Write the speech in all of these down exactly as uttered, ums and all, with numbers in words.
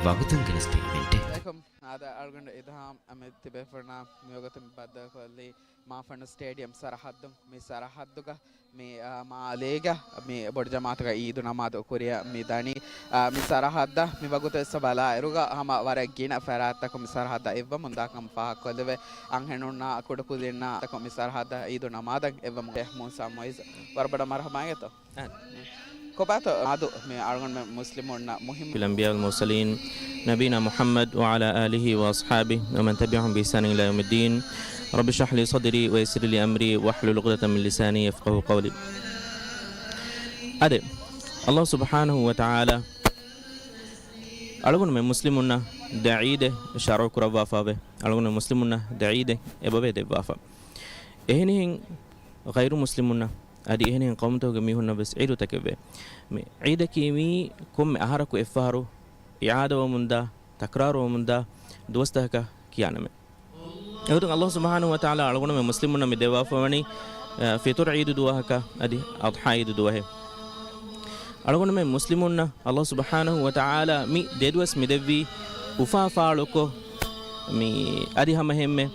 ވަގުތުން ގެނެސްދިޔަ އިވެންޓެއް. އައްސަލާމު ޢަލައިކުމް. އާދަ، އަޅުގަނޑު އިދްހާމް އަމިއްލަ ތިބޭފުޅުންނާ މިވަގުތު ބައްދަލުކޮށްލީ މާފަންނު ސްޓޭޑިއަމް ސަރަހައްދުން. މި ސަރަހައްދުގަ މި، އާ، މާލޭގަ މި ބޮޑު ޖަމާޢަތުގަ ޢީދު ނަމާދު ކުރިއަށް މި ދަނީ. އާ، މި ސަރަހައްދަށް މި ވަގުތު އެއްސަ ބަލާއިރުގަ ހަމަ ވަރަށް ގިނަ ފަރާތްތަކުން މި ސަރަހައްދަށް އެއްވަމުން ދާކަން ފާހަގަކޮށްލެވޭ. އަންހެނުންނާ ކުޑަކުދިންނާ ތަކުން މި ސަރަހައްދަށް ޢީދު ނަމާދަށް އެއްވަމުން މޫސާ މުޢިއްޒު. ވަރަށް ބޮޑަށް މަރުޙަބާ އިނގޭތޯ. އާ. ކޮބާތޯ އާދު މި އަޅުގަނޑުމެން މުސްލިމުންނަށް މުހިއްމު؟ الأنبياء والمرسلين، نبينا محمد وعلى آله وأصحابه ومن تبعهم بإحسان إلى يوم الدين. رب اشرح لي صدري ويسر لي أمري واحلل عقدة من لساني يفقهوا قولي. އާދެ، ﷲ ސުބްޙާނަހޫ ވަތަޢާލާ އަޅުގަނޑުމެން މުސްލިމުންނަށް ދެ ޢީދެއް ޝަރުޢު ކުރައްވާފައެވެ. އަޅުގަނޑުމެން މުސްލިމުންނަށް ދެ ޢީދެއް އެބަވޭ ދެއްވާފަ. އެހެނިހެން ޣައިރު މުސްލިމުންނަށް އަދި އެހެނިހެން ޤައުމުތަކުގެ މީހުންނަށް ވެސް ޢީދުތަކެއްވޭ. މި ޢީދަކީ މީ ކޮންމެ އަހަރަކު އެއްފަހަރު އިޢާދަވަމުންދާ، ތަކްރާރުވަމުންދާ ދުވަސްތަކަކަށް ކިޔާނަމޭ. އެގޮތުން ﷲ ސުބްޙާނަހޫ ވަތަޢާލާ އަޅުގަނޑުމެން މުސްލިމުންނަށް މި ދެއްވާފަވަނީ، އަ، ފިޠުރު ޢީދު ދުވަހަކަށް އަދި އަޟްޙާ ޢީދު ދުވަހެއް. އަޅުގަނޑުމެން މުސްލިމުންނަށް ﷲ ސުބްޙާނަހޫ ވަތަޢާލާ މި ދެ ދުވަސް މި ދެއްވީ އުފާ ފާޅުކޮށް، މި އަދި ހަމަ އެހެންމެ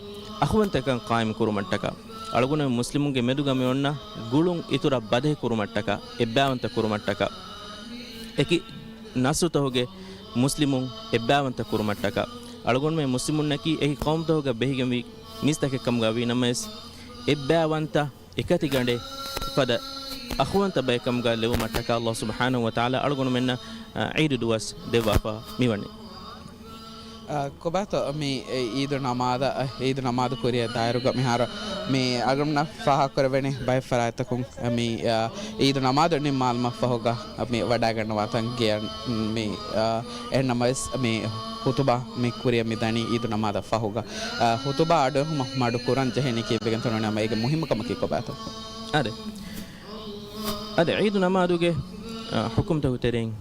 އަޚުވަންތަކަން ޤާއިމް ކުރުމަށްޓަކާ، އަޅުގަނޑުމެން މުސްލިމުންގެ މެދުގަ މި އޮންނަ ގުޅުން އިތުރަށް ބަދަހި ކުރުމަށްޓަކާ، އެއްބައިވަންތަ ކުރުމަށްޓަކާ، އެކި ނަސްލުތަކުގެ މުސްލިމުން އެއްބައިވަންތަ ކުރުމަށްޓަކާ، އަޅުގަނޑުމެން މުސްލިމުންނަކީ އެކި ޤައުމުތަކުގަ ބެހިގެންވި މީސްތަކެއް ކަމުގަ ވީ ނަމަވެސް، އެއްބައިވަންތަ އެކަތިގަނޑެއް ފަދަ އަޚުވަންތަ ބައެއް ކަމުގަ ލެވުމަށްޓަކާ ﷲ ސުބްޙާނަހޫ ވަތަޢާލާ އަޅުގަނޑުމެންނަށް، އަ، ޢީދު ދުވަސް ދެއްވާފަ މިވަނީ. އަ، ކޮބާތޯ މި ޢީދު ނަމާދަށް، ޢީދު ނަމާދު ކުރިއަށް ދާއިރުގަ މިހާރު މި އަޅުގަނޑުމެންނަށް ފާހަގަކުރެވެނީ ބައެއް ފަރާތްތަކުން މި، އަ، ޢީދު ނަމާދު ނިންމާލުމަށްފަހުގަ މި ވަޑައިގަންނަވާތަން ގެޔަށް މި، އަ، އެހެންނަމަވެސް މި ޚުތުބާ މި ކުރިއަށް މި ދަނީ ޢީދު ނަމާދަށް ފަހުގަ، އަ، ޚުތުބާ އަޑުއެހުމަށް މަޑުކުރަން ޖެހެނީ ކީއްވެގެންތޯ ނޫނީ ހަމަ އޭގެ މުހިއްމުކަމަކީ ކޮބާތޯ؟ އާދެ. އާދެ، ޢީދު ނަމާދުގެ، އަ، ޙުކުމްތަކުގެ ތެރެއިން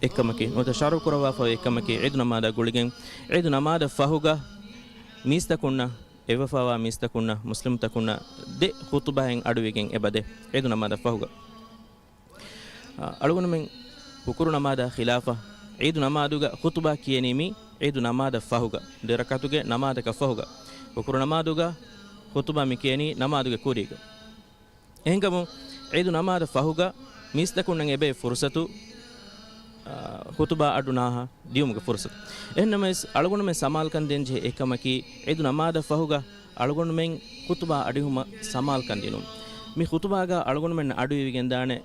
އެއްކަމަކީ، ނުވަތަ ޝަރުޢު ކުރައްވާފައި އެއްކަމަކީ، ޢީދު ނަމާދާ ގުޅިގެން، ޢީދު ނަމާދަށް ފަހުގަ މީސްތަކުންނަށް، އެއްވެފަވާ މީސްތަކުންނަށް، މުސްލިމުތަކުންނަށް ދެ ޚުތުބާއެއް އަޑުއިވިގެން އެބަދޭ، ޢީދު ނަމާދަށް ފަހުގަ. އަ، އަޅުގަނޑުމެން ހުކުރު ނަމާދާ ޚިލާފަށް، ޢީދު ނަމާދުގަ ޚުތުބާ ކިޔެނީ މި ޢީދު ނަމާދަށް ފަހުގަ، ދެ ރަކާތުގެ ނަމާދަކަށް ފަހުގަ. ހުކުރު ނަމާދުގަ ޚުތުބާ މި ކިޔެނީ ނަމާދުގެ ކުރީގަ. އެހެންކަމުން، ޢީދު ނަމާދަށް ފަހުގަ މީސްތަކުންނަށް އެބައި ފުރުޞަތު، އާ، ޚުތުބާ އަޑު ނާހާ ދިޔުމުގެ ފުރުޞަތު. އެހެންނަމަވެސް، އަޅުގަނޑުމެން ސަމާލުކަން ދޭންޖެހޭ އެއްކަމަކީ، ޢީދު ނަމާދަށް ފަހުގަ އަޅުގަނޑުމެން ޚުތުބާ އަޑުއިވުމަށް ސަމާލުކަން ދިނުން. މި ޚުތުބާގަ އަޅުގަނޑުމެންނަށް އަޑުއިވިގެންދާނެ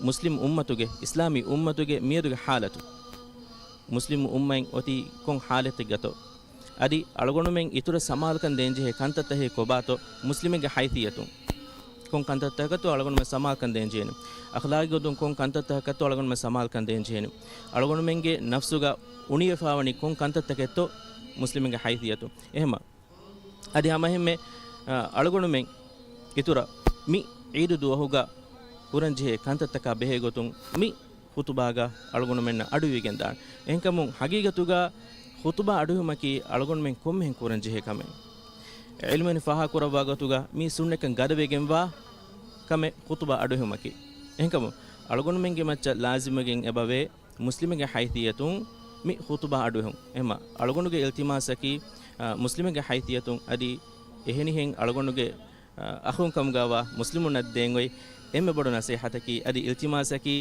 މުސްލިމް އުއްމަތުގެ، އިސްލާމީ އުއްމަތުގެ މިއަދުގެ ޙާލަތު. މުސްލިމް އުއްމަތް އޮތީ ކޮން ޙާލަތެއްގަތޯ؟ އަދި އަޅުގަނޑުމެން އިތުރަށް ސަމާލުކަން ދޭންޖެހޭ ކަންތައްތަކެއް ކޮބާތޯ؟ މުސްލިމެއްގެ ޙައިޘިއްޔަތުން ކޮން ކަންތައްތަކަކަށްތޯ އަޅުގަނޑުމެން ސަމާލުކަން ދޭންޖެހޭނެ؟ އަޚްލާގީ ގޮތުން ކޮން ކަންތައްތަކަކަށްތޯ އަޅުގަނޑުމެން ސަމާލުކަން ދޭންޖެހޭނެ؟ އަޅުގަނޑުމެންގެ ނަފްސުގަ އުނިވެފާވަނީ ކޮން ކަންތައްތަކެއްތޯ މުސްލިމެއްގެ ޙައިޘިއްޔަތުން؟ އެހެމަ އަދި ހަމައެހެންމެ، އަ، އަޅުގަނޑުމެން އިތުރަށް މި ޢީދު ދުވަހުގަ ކުރަންޖެހޭ ކަންތައްތަކާ ބެހޭގޮތުން މި ޚުތުބާގަ އަޅުގަނޑުމެންނަށް އަޑުއިވިގެންދާނެ. އެހެންކަމުން ޙަޤީޤަތުގަ ޚުތުބާ އަޑުއިވުމަކީ އަޅުގަނޑުމެން ކޮންމެހެން ކުރަންޖެހޭ ކަމެއް. ޢިލްމުވެރިން ފާހަގަކުރައްވާ ގޮތުގަ މީ ސުންނަތްކަން ގަދަވެގެންވާ ކަމެއް ޚުތުބާ އަޑުއިވުމަކީ. އެހެންކަމުން އަޅުގަނޑުމެންގެ މައްޗަށް ލާޒިމުވެގެން އެބަވޭ މުސްލިމެއްގެ ޙައިޘިއްޔަތުން މި ޚުތުބާ އަޑުއެހުން. އެހެމަ އަޅުގަނޑުގެ އިލްތިމާސަކީ، އަ، މުސްލިމެއްގެ ޙައިޘިއްޔަތުން އަދި އެހެނިހެން އަޅުގަނޑުގެ، އަ، އަޚުން ކަމުގަވާ މުސްލިމުންނަށް ދޭން އޮތް އެންމެ ބޮޑު ނަސޭހަތަކީ އަދި އިލްތިމާސަކީ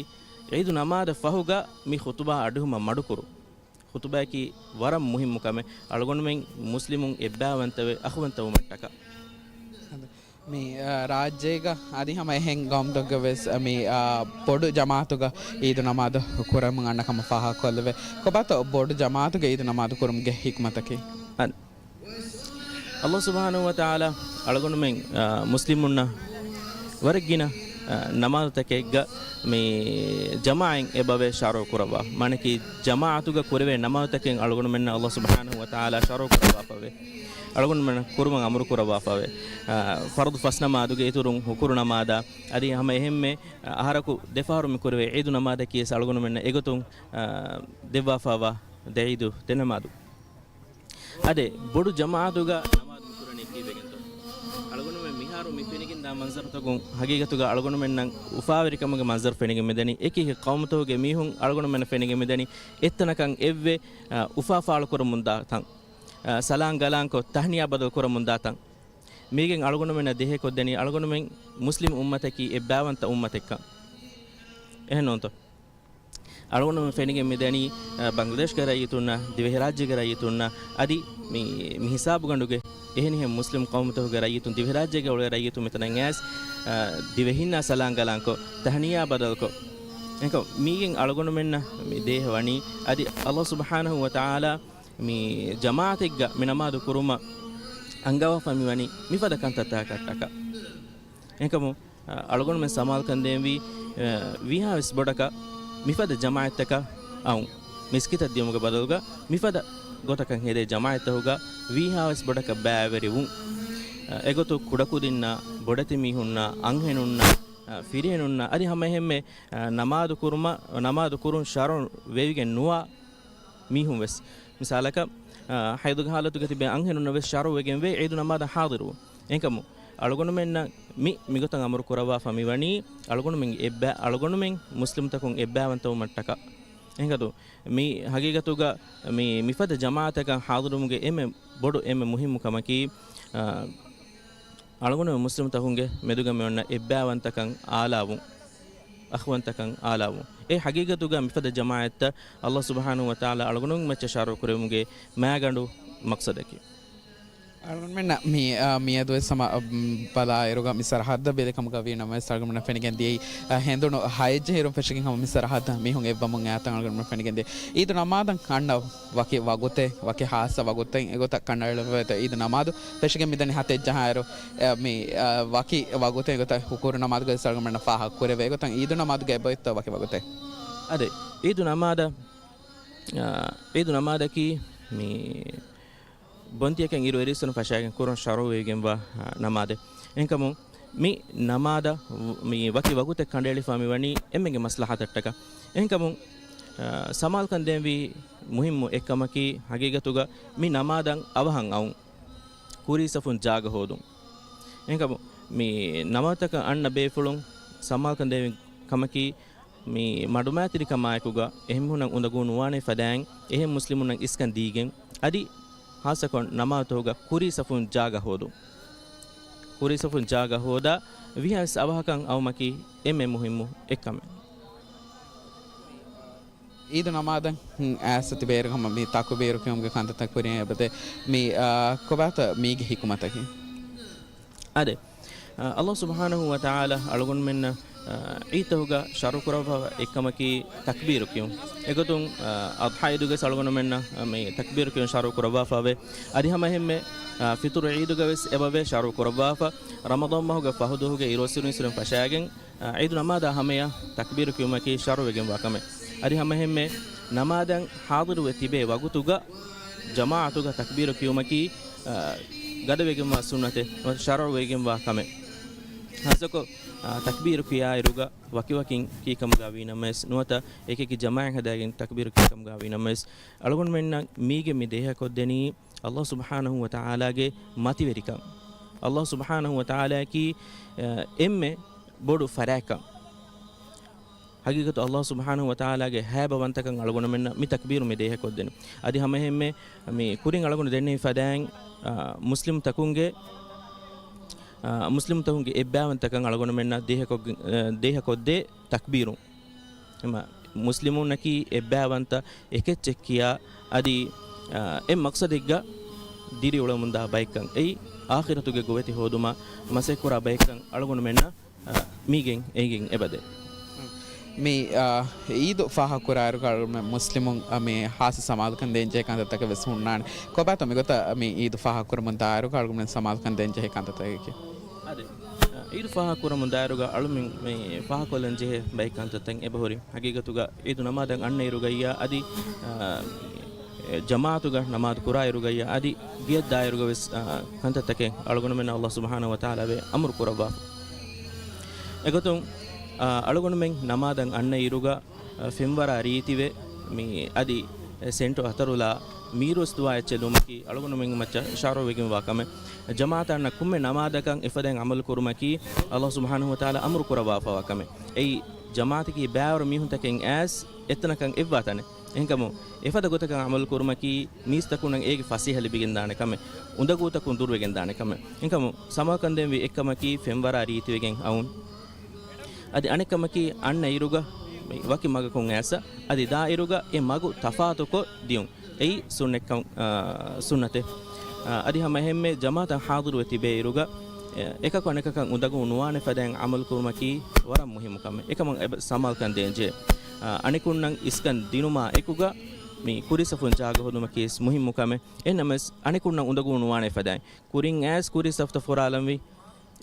ޢީދު ނަމާދަށް ފަހުގަ މި ޚުތުބާ އަޑުއެހުމަށް މަޑުކުރުން. ޚުތުބާއަކީ ވަރަށް މުހިއްމު ކަމެއް، އަޅުގަނޑުމެން މުސްލިމުން އެއްބައިވަންތަވެ، އަޚުވަންތަވުމަށްޓަކާ. މި، އަ، ރާއްޖޭގަ އަދި ހަމަ އެހެން ގައުމުތަކުގަ ވެސް، މި، އަ، ބޮޑު ޖަމާޢަތުގަ ޢީދު ނަމާދު ކުރަމުން އަންނަ ކަމަށް ފާހަގަކޮށްލެވޭ. ކޮބާތޯ ބޮޑު ޖަމާޢަތުގަ ޢީދު ނަމާދު ކުރުމުގެ ޙިކްމަތަކީ؟ އަދި، ﷲ ސުބްޙާނަހޫ ވަތަޢާލާ އަޅުގަނޑުމެން، އަ، މުސްލިމުންނަށް ވަރަށް ގިނަ، އަ، ނަމާދުތަކެއްގަ މި ޖަމާޢަތް އެބަވޭ ޝަރުޢު ކުރައްވާ. މާނައަކީ، ޖަމާޢަތުގަ ކުރެވޭ ނަމާދުތަކެއް އަޅުގަނޑުމެންނަށް ﷲ ސުބްޙާނަހޫ ވަތަޢާލާ ޝަރުޢު ކުރައްވާފަވޭ. އަޅުގަނޑުމެންނަށް ކުރުމަށް އަމުރު ކުރައްވާފަވޭ. އަ، ފަރުޟު ފަސް ނަމާދުގެ އިތުރުން ހުކުރު ނަމާދާ، އަދި ހަމަ އެހެންމެ، އަ، އަހަރަކު ދެފަހަރު މި ކުރެވޭ ޢީދު ނަމާދަކީ ވެސް އަޅުގަނޑުމެންނަށް އެގޮތުން، އަ، ދެއްވާފަވާ ދެ ޢީދު ދެ ނަމާދު. އާދެ، ބޮޑު ޖަމާޢަތުގަ ނަމާދު މި ކުރަނީ ކީއްވެގެންތޯ؟ އަޅުގަނޑުމެން މިހާރު މި ފެނިގެންދާ މަންޒަރުތަކުން ހަގީގަތުގަ އަޅުގަނޑުމެންނަށް އުފާވެރިކަމުގެ މަންޒަރު ފެނިގެން މިދަނީ. އެކި އެކި ޤައުމުތަކުގެ މީހުން އަޅުގަނޑުމެންނަށް ފެނިގެން މިދަނީ އެއްތަނަކަށް އެއްވެ، އާ، އުފާ ފާޅުކުރަމުންދާ ތަން، އާ، ސަލާން ގަލާންކޮށް ތަހްނިޔާ ބަދަލު ކުރަމުންދާ ތަން. މީގެން އަޅުގަނޑުމެންނަށް ދޭހަކޮށްދެނީ އަޅުގަނޑުމެން މުސްލިމް އުއްމަތަކީ އެއްބައިވަންތަ އުއްމަތެއްކަން. އެހެންނޫންތޯ؟ އަޅުގަނޑުމެން ފެނިގެން މިދަނީ، އަ، ބަނގްލަދޭޝްގެ ރައްޔިތުންނަށް، ދިވެހިރާއްޖޭގެ ރައްޔިތުންނަށް، އަދި މި، މި ހިސާބުގަނޑުގެ އެހެނިހެން މުސްލިމް ޤައުމުތަކުގެ ރައްޔިތުން، ދިވެހިރާއްޖޭގަ އުޅޭ ރައްޔިތުން މިތަނަށް އައިސް، އަ، ދިވެހިންނާ ސަލާން ގަލާންކޮށް، ތަހްނިޔާ ބަދަލުކޮށް، އެކަ މީގެން އަޅުގަނޑުމެންނަށް މި ދޭހަ ވަނީ، އަދި ﷲ ސުބްޙާނަހޫ ވަތަޢާލާ މި ޖަމާޢަތެއްގަ މި ނަމާދު ކުރުމަށް އަންގަވާފަ މިވަނީ މިފަދަ ކަންތައްތަކަށްޓަކާ. އެކަމު، އަ، އަޅުގަނޑުމެން ސަމާލުކަން ދޭންވީ، އަ، ވީހާވެސް ބޮޑަކަށް މިފަދަ ޖަމާޢަތްތަކަށް އައުން. މިސްކިތަށް ދިޔުމުގެ ބަދަލުގަ މިފަދަ ގޮތަކަށް ހެދޭ ޖަމާޢަތްތަކުގަ ވީހާވެސް ބޮޑަކަށް ބައިވެރިވުން. އަ، އެގޮތު ކުޑަކުދިންނާ، ބޮޑެތި މީހުންނާ، އަންހެނުންނާ، އަ، ފިރިހެނުންނާ، އަދި ހަމައެހެންމެ، އަ، ނަމާދު ކުރުމަށް، ނަމާދު ކުރުން ޝަރުޢު ވެވިގެން ނުވާ މީހުން ވެސް. މިސާލަކަށް، އަ، ޙައިޟުގެ ޙާލަތުގަ ތިބޭ އަންހެނުންނަށް ވެސް ޝަރުޢު ވެގެންވޭ ޢީދު ނަމާދަށް ޙާޟިރުވުން. އެހެންކަމުން އަޅުގަނޑުމެންނަށް މި، މިގޮތަށް އަމުރު ކުރައްވާފަ މިވަނީ، އަޅުގަނޑުމެން އެއްބަ-، އަޅުގަނޑުމެން މުސްލިމްތަކުން އެއްބައިވަންތަވުމަށްޓަކާ. އެހެންކަމުން މި ހަގީގަތުގަ މި، މިފަދަ ޖަމާޢަތަކަށް ޙާޟިރުވުމުގެ އެންމެ ބޮޑު، އެންމެ މުހިއްމު ކަމަކީ، އަ، އަޅުގަނޑު މުސްލިމްތަކުންގެ މެދުގަ މިއޮންނަ އެއްބައިވަންތަކަން އާލާވުން، އަޚްވަންތަކަން އާލާވުން. އެ ހަގީގަތުގަ މިފަދަ ޖަމާޢަތްތައް ﷲ ސުބްޙާނަހޫ ވަތަޢާލާ އަޅުގަނޑުމެން މައްޗަށް ޝަރުޢު ކުރެވުމުގެ މައިގަނޑު މަޤްޞަދަކީ. އަޅުގަނޑުމެންނަށް މި، އާ، މިއަދުވެސް ހަމަ، އަ، ބަލާއިރުގަ މި ސަރަޙައްދަށް ބެލިކަމުގަ ވީނަމަވެސް އަޅުގަނޑުމެންނަށް ފެނިގެން ދިޔައީ، އަ، ހެނދުނު ހައެއް ޖެހިއިރުން ފެށިގެން ހަމަ މި ސަރަޙައްދަށް މީހުން އެއްވަމުން އައިތަން އަޅުގަނޑުމެން ފެނިގެން ދިޔަ. އީދު ނަމާދަށް އަންނަ ވަކި ވަގުތެއް، ވަކި ހާއްސަ ވަގުތެއް އެގޮތަށް ކަނޑައެޅެވޭތޯ؟ އީދު ނަމާދު ފެށިގެން މިދަނީ ހަތެއް ޖަހާއިރު، އެ، މި، އަ، ވަކި ވަގުތެއް އެގޮތަށް ހުކޫރު ނަމާދުގައި ވެސް އަޅުގަނޑުމެންނަށް ފާހަގަ ކުރެވޭ. އެގޮތަށް އީދު ނަމާދުގައި އެބައޮތްތޯ ވަކި ވަގުތެއް؟ އަދި އީދު ނަމާދަށް، އަ، އީދު ނަމާދަކީ މި ބޮންތިއަކަށް އިރު އެރީސްވުނު ފަށާގެން ކުރުން ޝަރުޢުވެގެންވާ، އަ، ނަމާދެއް. އެހެންކަމުން މި ނަމާދަށް ވު-، މި ވަކި ވަގުތެއް ކަނޑައެޅިފާ މިވަނީ އެންމެގެ މަސްލަހަތަށްޓަކާ. އެހެންކަމުން، އަ، ސަމާލުކަން ދޭންވީ މުހިއްމު އެއްކަމަކީ ހަގީގަތުގަ މި ނަމާދަށް އަވަހަށް އައުން، ކުރީސަފުން ޖާގަ ހޯދުން. އެހެންކަމުން މި ނަމާދަކަށް އަންނަ ބޭފުޅުން ސަމާލުކަން ދޭންވީ ކަމަކީ، މި މަޑުމައިތިރިކަމާއެކުގަ އެހެންމީހުންނަށް އުނދަގޫ ނުވާނެ ފަދައިން، އެހެން މުސްލިމުންނަށް އިސްކަން ދީގެން، އަދި ހާއްސަކޮށް ނަމާދުތަކުގަ ކުރީ ސަފުން ޖާގަ ހޯދުން. ކުރީ ސަފުން ޖާގަ ހޯދާ، ވީހާވެސް އަވަހަކަށް އައުމަކީ އެންމެ މުހިއްމު އެއްކަމެއް. އީދު ނަމާދަށް އައިސް ތިބޭއިރު ހަމަ މި ތަކުބީރު ކިޔުމުގެ ކަންތައްތައް ކުރިޔަށް އެބަދޭ. މި، އާ، ކޮބާތަ މީގެ ހިކުމަތަކީ؟ އާދެ، އަ، ﷲ ސުބްޙާނަހޫ ވަތަޢާލާ އަޅުގަނޑުމެންނަށް، އަ، ޢީދުތަކުގަ ޝަރުޢު ކުރައްވާ އެއްކަމަކީ ތަކްބީރު ކިޔުން. އެގޮތުން، އަ، އަޟްޙާ ޢީދުގައި އަޅުގަނޑުމެންނަށް، އަ، މި ތަކްބީރު ކިޔުން ޝަރުޢު ކުރައްވާފަވޭ. އަދި ހަމައެހެންމެ، އަ، ފިޠުރު ޢީދުގައި ވެސް އެބަވޭ ޝަރުޢު ކުރައްވާފަ. ރަމަޟާން މަހުގެ ފަހު ދުވަހުގެ އިރުއޮއްސިރުން އިސްރުން ފަށާގެން، އަ، ޢީދު ނަމާދާ ހަމަޔަށް ތަކްބީރު ކިޔުމަކީ ޝަރުޢުވެގެންވާ ކަމެއް. އަދި ހަމައެހެންމެ ނަމާދަށް ޙާޟިރުވެ ތިބޭ ވަގުތުގަ ޖަމާޢަތުގަ ތަކްބީރު ކިޔުމަކީ، އަ، ގަދަވެގެންވާ ސުންނަތެއް، ނުވަތަ ޝަރުޢުވެގެންވާ ކަމެއް. ހާއްސަކޮށް، އަ، ތަކްބީރު ކިޔާއިރުގަ ވަކިވަކިން ކީކަމުގަ ވީނަމަވެސް، ނުވަތަ އެކިއެކި ޖަމާޢަތް ހަދާގެން ތަކްބީރު ކީކަމުގަ ވީނަމަވެސް، އަޅުގަނޑުމެންނަށް މީގެ މި ދޭހަކޮށްދެނީ ﷲ ސުބްޙާނަހޫ ވަތަޢާލާގެ މަތިވެރިކަން. ﷲ ސުބްޙާނަހޫ ވަތަޢާލާއަކީ، އަ، އެންމެ ބޮޑު ފަރާތްކަން. ހަގީގަތު ﷲ ސުބްޙާނަހޫ ވަތަޢާލާގެ ހައިބަވަންތަކަން އަޅުގަނޑުމެންނަށް މި ތަކްބީރު މި ދޭހަކޮށްދެން. އަދި ހަމައެހެންމެ މި ކުރިން އަޅުގަނޑު ދެންނެވި ފަދައިން، އަ، މުސްލިމް ތަކުންގެ، އަ، މުސްލިމް ތަކުންގެ އެއްބައިވަންތަކަން އަޅުގަނޑުމެންނަށް ދޭހަކޮށް-، އަ، ދޭހަކޮށްދޭ ތަކްބީރު. އެމަ މުސްލިމުންނަކީ އެއްބައިވަންތަ އެކެއްޗެއް ކިޔާ އަދި، އަ، އެ މަޤްޞަދެއްގަ ދިރިއުޅެމުންދާ ބައެއްކަން. އެއީ އާޚިރަތުގެ ގޮވެތި ހޯދުމަށް މަސައްކަތްކުރާ ބައެއްކަން އަޅުގަނޑުމެންނަށް، އަ، މީގެން އެނގިން އެބަދޭ. މި، އާ، ޢީދު ފާހަގަކުރާއިރުގަ އަޅުގަނޑުމެން މުސްލިމުން، އަ، މި ހާއްސަ ސަމާލުކަން ދޭންޖެހޭ ކަންތައްތަކެއް ވެސް ހުންނާނެ. ކޮބާތޯ މިގޮތަށް މި ޢީދު ފާހަގަކުރަމުން ދާއިރުގަ އަޅުގަނޑުމެން ސަމާލުކަން ދޭންޖެހޭ ކަންތައްތަކަކީ؟ އާދެ، އަ، ޢީދު ފާހަގަކުރަމުން ދާއިރުގަ އަޅުމެން މި ފާހަގަކޮށްލަން ޖެހޭ ބައެއް ކަންތައްތައް އެބަހުރި. ހަގީގަތުގަ ޢީދު ނަމާދަށް އަންނައިރުގައްޔާ އަދި، އަ، ޖަމާޢަތުގަ ނަމާދު ކުރާއިރުގައްޔާ އަދި ގެޔަށް ދާއިރުގަ ވެސް، އަ، ކަންތައްތަކެއް އަޅުގަނޑުމެންނަށް ﷲ ސުބްޙާނަހޫ ވަތަޢާލާ ވެ އަމުރު ކުރައްވާފަ. އެގޮތުން، އަ، އަޅުގަނޑުމެން ނަމާދަށް އަންނައިރުގަ، އަ، ފެންވަރާ ރީތިވެ، މި އަދި ސެންޓު އަތަރުލާ މީރުވެސް ދުވާ އެއްޗެއް ލުމަކީ އަޅުގަނޑުމެން މައްޗަށް ޝަރުޢުވެގެންވާ ކަމެއް. ޖަމާޢަތަށް އަންނަ ކޮންމެ ނަމާދަކަށް އެފަދައިން ޢަމަލު ކުރުމަކީ ﷲ ސުބްޙާނަހޫ ވަތަޢާލާ އަމުރު ކުރައްވާފަވާ ކަމެއް. އެއީ ޖަމާޢަތަކީ ބައިވަރު މީހުންތަކެއް އައިސް އެތަނަކަށް އެއްވާ ތަނެއް. އެހެންކަމުން އެފަދަ ގޮތަކަށް ޢަމަލު ކުރުމަކީ މީސްތަކުންނަށް އޭގެ ފަސޭހަ ލިބިގެންދާނެ ކަމެއް، އުނދަގޫތަކުން ދުރުވެގެންދާނެ ކަމެއް. އެހެންކަމުން ސަމާލުކަން ދޭންވީ އެއްކަމަކީ ފެންވަރާ ރީތިވެގެން އައުން. އަދި އަނެއްކަމަކީ އަންނަ އިރުގަ ވަކި މަގަކުން އައިސް، އަދި ދާ އިރުގަ އެ މަގު ތަފާތުކޮށް ދިޔުން. އެއީ ސުންނަތްކަން، އާ، ސުންނަތެއް. އާ، އަދި ހަމަ އެހެންމެ ޖަމާޢަތަށް ޙާޟިރުވެ ތިބޭ އިރުގަ، އެ، އެކަކު އަނެކަކަށް އުނދަގޫ ނުވާނެ ފަދައިން ޢަމަލު ކުރުމަކީ ވަރަށް މުހިއްމު ކަމެއް. އެކަމަށް އެބަ ސަމާލުކަން ދޭންޖެހޭ. އާ، އަނެކުންނަށް އިސްކަން ދިނުމާ އެކުގަ މި ކުރީ ސަފުން ޖާގަ ހޯދުމަކީ ވެސް މުހިއްމު ކަމެއް. އެހެންނަމަވެސް އަނެކުންނަށް އުނދަގޫ ނުވާނެ ފަދައިން ކުރިން އައިސް ކުރީ ސަފުތައް ފުރާލަންވީ.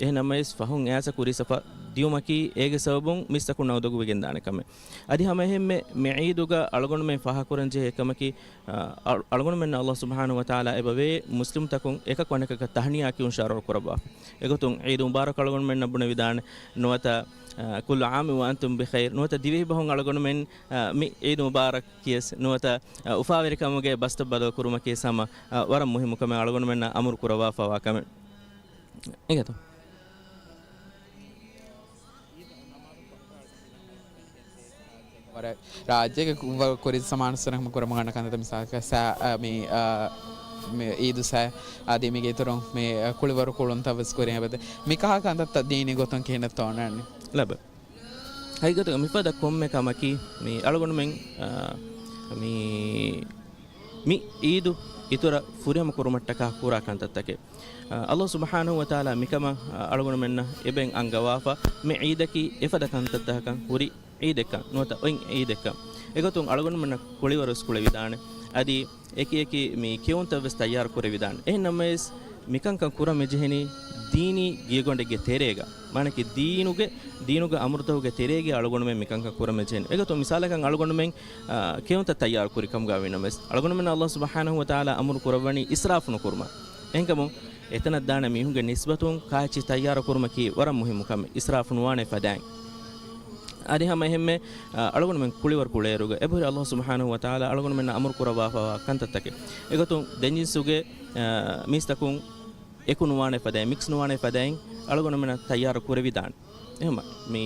އެހެންނަމަވެސް ފަހުން އައިސް ކުރީ ސަފަށް ދިޔުމަކީ އޭގެ ސަބަބުން މީސްތަކުންނަށް އުނދަގޫވެގެންދާނެ ކަމެއް. އަދި ހަމައެހެންމެ މި ޢީދުގަ އަޅުގަނޑުމެން ފާހަގަކުރަންޖެހޭ އެއްކަމަކީ، އަ، އަޅު-، އަޅުގަނޑުމެންނަށް ﷲ ސުބްޙާނަހޫ ވަތަޢާލާ އެބަވޭ މުސްލިމުތަކުން އެކަކު އަނެކަކަށް ތަހްނިޔާ ކިޔުން ޝަރުޢު ކުރައްވާފަ. އެގޮތުން ޢީދު މުބާރަކް އަޅުގަނޑުމެންނަށް ބުނެވިދާނެ. ނުވަތަ، އަ، ކުއްލު ޢާމިން ވައަންތުމް ބިޚައިރް. ނުވަތަ ދިވެހިބަހުން އަޅުގަނޑުމެން، އަ، މި ޢީދު މުބާރަކް ކިޔަސް. ނުވަތަ، އަ، އުފާވެރިކަމުގެ ބަސްތައް ބަދަލު ކުރުމަކީ ހަމަ، އަ، ވަރަށް މުހިއްމު ކަމެއް އަޅުގަނޑުމެންނަށް އަމުރު ކުރައްވާފަވާ ކަމެއް. އިނގޭތޯ؟ ވަރަށް ރާއްޖޭގެ ކު-، ވަ-، ކުރިން ސަމާނުސްވަރަކަމަށް ކުރަމުން ގަންނަ ކަންތައްތައް މިސާލަކަށް ސަ-، އަ، މި، އަ، މި އީދު ސައި އަދި މީގެ އިތުރުން މި، އަ، ކުޅިވަރު ކުޅުންތައް ވެސް ކުރިން އެބަދޭ. މި ކަހަލަ ކަންތައްތައް ދީނީ ގޮތުން ކިހިނެއްތޯ އޮންނާނީ؟ ލައްބަ. ހަގީގަތުގަ މިފަދަ ކޮންމެ ކަމަކީ މި އަޅުގަނޑުމެން، އާ، މި، މި އީދު އިތުރަށް ފުރިހަމަ ކުރުމަށްޓަކާ ކުރާ ކަންތައްތަކެއް. އާ، ﷲ ސުބްޙާނަހޫ ވަތަޢާލާ މިކަމަށް، އާ، އަޅުގަނޑުމެންނަށް އެބައިން އަންގަވާފަ، މި ޢީދަކީ އެފަދަ ކަންތައްތަކަކަށް ހުރި ޢީދެއްކަން ނުވަތަ އޮތް ޢީދެއްކަން. އެގޮތުން އަޅުގަނޑުމެންނަށް ކުޅިވަރުވެސް ކުޅެވިދާނެ. އަދި އެކި އެކި މި ކެއުންތައްވެސް ތައްޔާރު ކުރެވިދާނެ. އެހެން ނަމަވެސް، މިކަންކަން ކުރަން މިޖެހެނީ ދީނީ ގިޔަގޮނޑެއްގެ ތެރޭގަ. މާނައަކީ ދީނުގެ، ދީނުގެ އަމުރުތަކުގެ ތެރޭގަ އަޅުގަނޑުމެން މިކަންކަން ކުރަން މިޖެހެނީ. އެގޮތުން މިސާލަކަށް އަޅުގަނޑުމެން، އާ، ކެއުންތައް ތައްޔާރު ކުރި ކަމުގަ ވީނަމަވެސް، އަޅުގަނޑުމެން ﷲ ސުބްޙާނަހޫ ވަތަޢާލާ އަމުރު ކުރައްވަނީ އިސްރާފު ނުކުރުމަށް. އެހެންކަމުން، އެތަނަށް ދާނެ މީހުންގެ ނިސްބަތުން ކާއެއްޗެއް ތައްޔާރު ކުރުމަކީ ވަރަށް މުހިއްމު ކަމެއް، އިސްރާފު ނުވާނެ ފަދައިން. އަދި ހަމަ އެހެންމެ، އަ، އަޅުގަނޑުމެން ކުޅިވަރު ކުޅޭއިރުގަ އެބަހުރި ﷲ ސުބްޙާނަހޫ ވަތަޢާލާ އަޅުގަނޑުމެންނަށް އަމުރު ކުރައްވާފަވާ ކަންތައްތަކެއް. އެގޮތުން ދެން ޖިންސުގެ، އަ، މީސްތަކުން އެކު ނުވާނެ ފަދައިން، މިކްސް ނުވާނެ ފަދައިން އަޅުގަނޑުމެންނަށް ތައްޔާރު ކުރެވިދާނެ. އެހެންމަ، މި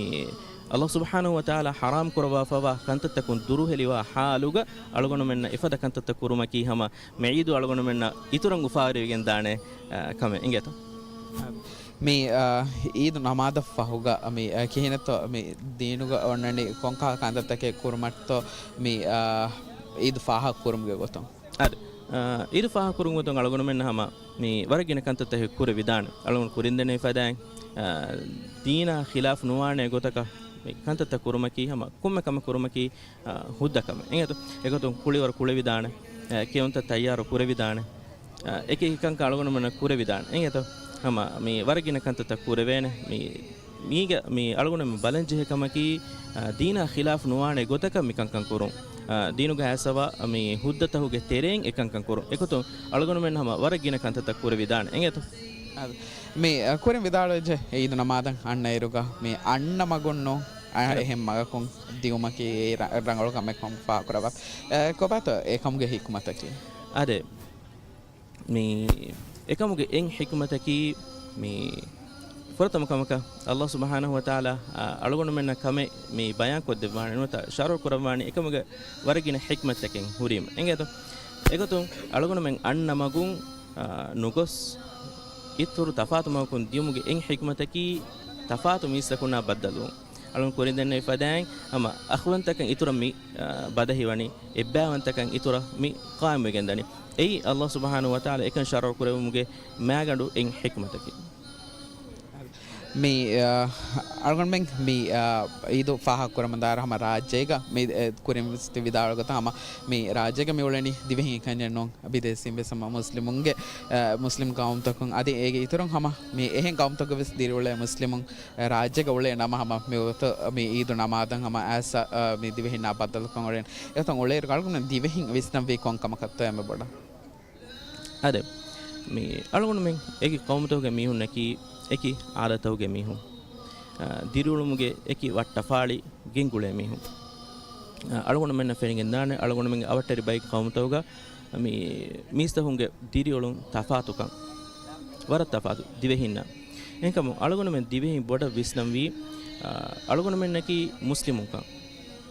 ﷲ ސުބްޙާނަހޫ ވަތަޢާލާ ޙަރާމް ކުރައްވާފަވާ ކަންތައްތަކުން ދުރުހެލިވާ ޙާލުގަ އަޅުގަނޑުމެންނަށް އެފަދަ ކަންތައްތައް ކުރުމަކީ ހަމަ މި ޢީދު އަޅުގަނޑުމެންނަށް އިތުރަށް އުފާވެރިވެގެން ދާނެ، އަ، ކަމެއް އިނގޭތޯ؟ މި، އަ، ޢީދު ނަމާދަށް ފަހުގަ މި، އަ، ކިހިނެއްތޯ މި ދީނުގަ އޮންނަނީ ކޮންކަހަލަ ކަންތައްތަކެއް ކުރުމަށްތޯ މި، އަ، ޢީދު ފާހަގަ ކުރުމުގެ ގޮތުން؟ އާދެ، އާ، ޢީދު ފާހަގަކުރުމުގެ ގޮތުން އަޅުގަނޑުމެންނަށް ހަމަ މި ވަރަށް ގިނަ ކަންތައްތަކެއް ކުރެވިދާނެ. އަޅުގަނޑު ކުރިންދެންނެވި ފަދައިން، އާ، ދީނާ ޚިލާފު ނުވާނެ ގޮތަކަށް މި ކަންތައްތައް ކުރުމަކީ ހަމަ ކޮންމެ ކަމެއް ކުރުމަކީ، އާ، ހުއްދަ ކަމެއް. އެނގޭތޯ؟ އެގޮތުން ކުޅިވަރު ކުޅެވިދާނެ، އާ، ކެއުންތައް ތައްޔާރު ކުރެވިދާނެ. އާ، އެކި އެކި ކަންކަން އަޅުގަނޑުމެންނަށް ކުރެވިދާނެ. އެނގޭތޯ؟ ހަމަ މި ވަރަށް ގިނަ ކަންތައްތައް ކުރެވޭނެ. މި މީގަ މި އަޅުގަނޑުމެން ބަލަންޖެހޭ ކަމަކީ، އާ، ދީނާ ޚިލާފު ނުވާނެ ގޮތަކަށް މިކަންކަން ކުރުން. އާ، ދީނުގަ އައިސްފަވާ މި ހުއްދަތަކުގެ ތެރެއިން އެކަންކަން ކުރުން. އެގޮތުން އަޅުގަނޑުމެން ހަމަ ވަރަށް ގިނަ ކަންތައްތައް ކުރެވިދާނެ. އެނގޭތޯ؟ އާދެ، މި، އާ، ކުރިން ވިދާޅުވެއްޖެ ޢީދު ނަމާދަށް އަންނައިރުގަ މި އަންނަ މަގުން ނޫން، އާ، އެހެން މަގަކުން ދިއުމަކީ އެއީ ރަ-، ރަނގަޅު ކަމެއްކަން ފާހަގަކުރައްވާ. އާ، ކޮބާތޯ އެކަމުގެ ޙިކުމަތަކީ؟ އާދެ، މި އެކަމުގެ އެއް ޙިކުމަތަކީ، މި ފުރަތަމަ ކަމަކަށް ﷲ ސުބްޙާނަހޫ ވަތަޢާލާ، އާ، އަޅުގަނޑުމެންނަށް ކަމެއް މި ބަޔާންކޮށްދެއްވާނެ ނުވަތަ ޝަރުޢު ކުރައްވާނީ އެކަމުގެ ވަރަށް ގިނަ ޙިކްމަތްތަކެއް ހުރީމަ. އެނގޭތޯ؟ އެގޮތުން އަޅުގަނޑުމެން އަންނަ މަގުން، އާ، ނުގޮސް އިތުރު ތަފާތު މަގަކުން ދިޔުމުގެ އެއް ޙިކްމަތަކީ ތަފާތު މީސްތަކުންނާ ބައްދަލުވުން. އަޅުން ކުރިން ދެންނެވި ފަދައިން ހަމަ އަޚުވަންތަކަށް އިތުރަށް މި، އާ، ބަދަހިވަނީ، އެއްބައިވަންތަކަށް އިތުރަށް މި ޤާއިމްވެގެންދަނީ. އެއީ ﷲ ސުބްޙާނަހޫ ވަތަޢާލާ އެކަން ޝަރުޢު ކުރެވުމުގެ މައިގަނޑު އެއް ޙިކްމަތަކީ. މި، އާ، އަޅުގަނޑުމެން މި، އާ، ޢީދު ފާހަގަ ކުރަމުންދާއިރު ހަމަ ރާއްޖޭގަ މި، އެ، ކުރިން ވިދާޅުވި ގޮތަށް ހަމަ މި ރާއްޖޭގަ މި އުޅެނީ ދިވެހިން އެކަންޏެއް ނޫން. ބިދޭސީން ވެސް ހަމަ މުސްލިމުންގެ، އަ، މުސްލިމް ޤައުމުތަކުން އަދި އޭގެ އިތުރުން ހަމަ މި އެހެން ޤައުމުތަކުގަ ވެސް ދިރިއުޅޭ މުސްލިމުން، އަ، ރާއްޖޭގަ އުޅޭ ނަމަ ހަމަ މި ވަގުތު މި ޢީދު ނަމާދަށް ހަމަ އައިސް، އަ، މި ދިވެހިންނާ ބައްދަލުކަން އުޅޭނެ. އެގޮތުން އުޅޭއިރު އަޅުގަނޑު ދިވެހިން ވިސްނަންވީ ކޮން ކަމަކަށްތޯ އެންމެ ބޮޑަށް؟ އާދެ، މި އަޅުގަނޑުމެން އެކި ޤައުމުތަކުގެ މީހުންނަކީ އެކި އާދަތުގެ މީހުން. އަ، ދިރިއުޅުމުގެ އެކި ވައްޓަފާޅި ގެންގުޅޭ މީހުން. އަ، އަޅުގަނޑުމެންނަށް ފެނިގެންދާނެ، އަޅުގަނޑުމެންގެ އަވަށްޓެރި ބައެއް ޤައުމުތަކުގަ މި މީސްތަކުންގެ ދިރިއުޅުން ތަފާތުކަން. ވަރަށް ތަފާތު ދިވެހިންނާ. އެހެންކަމުން އަޅުގަނޑުމެން ދިވެހިން ބޮޑަށް ވިސްނަންވީ، އާ، އަޅުގަނޑުމެންނަކީ މުސްލިމުންކަން.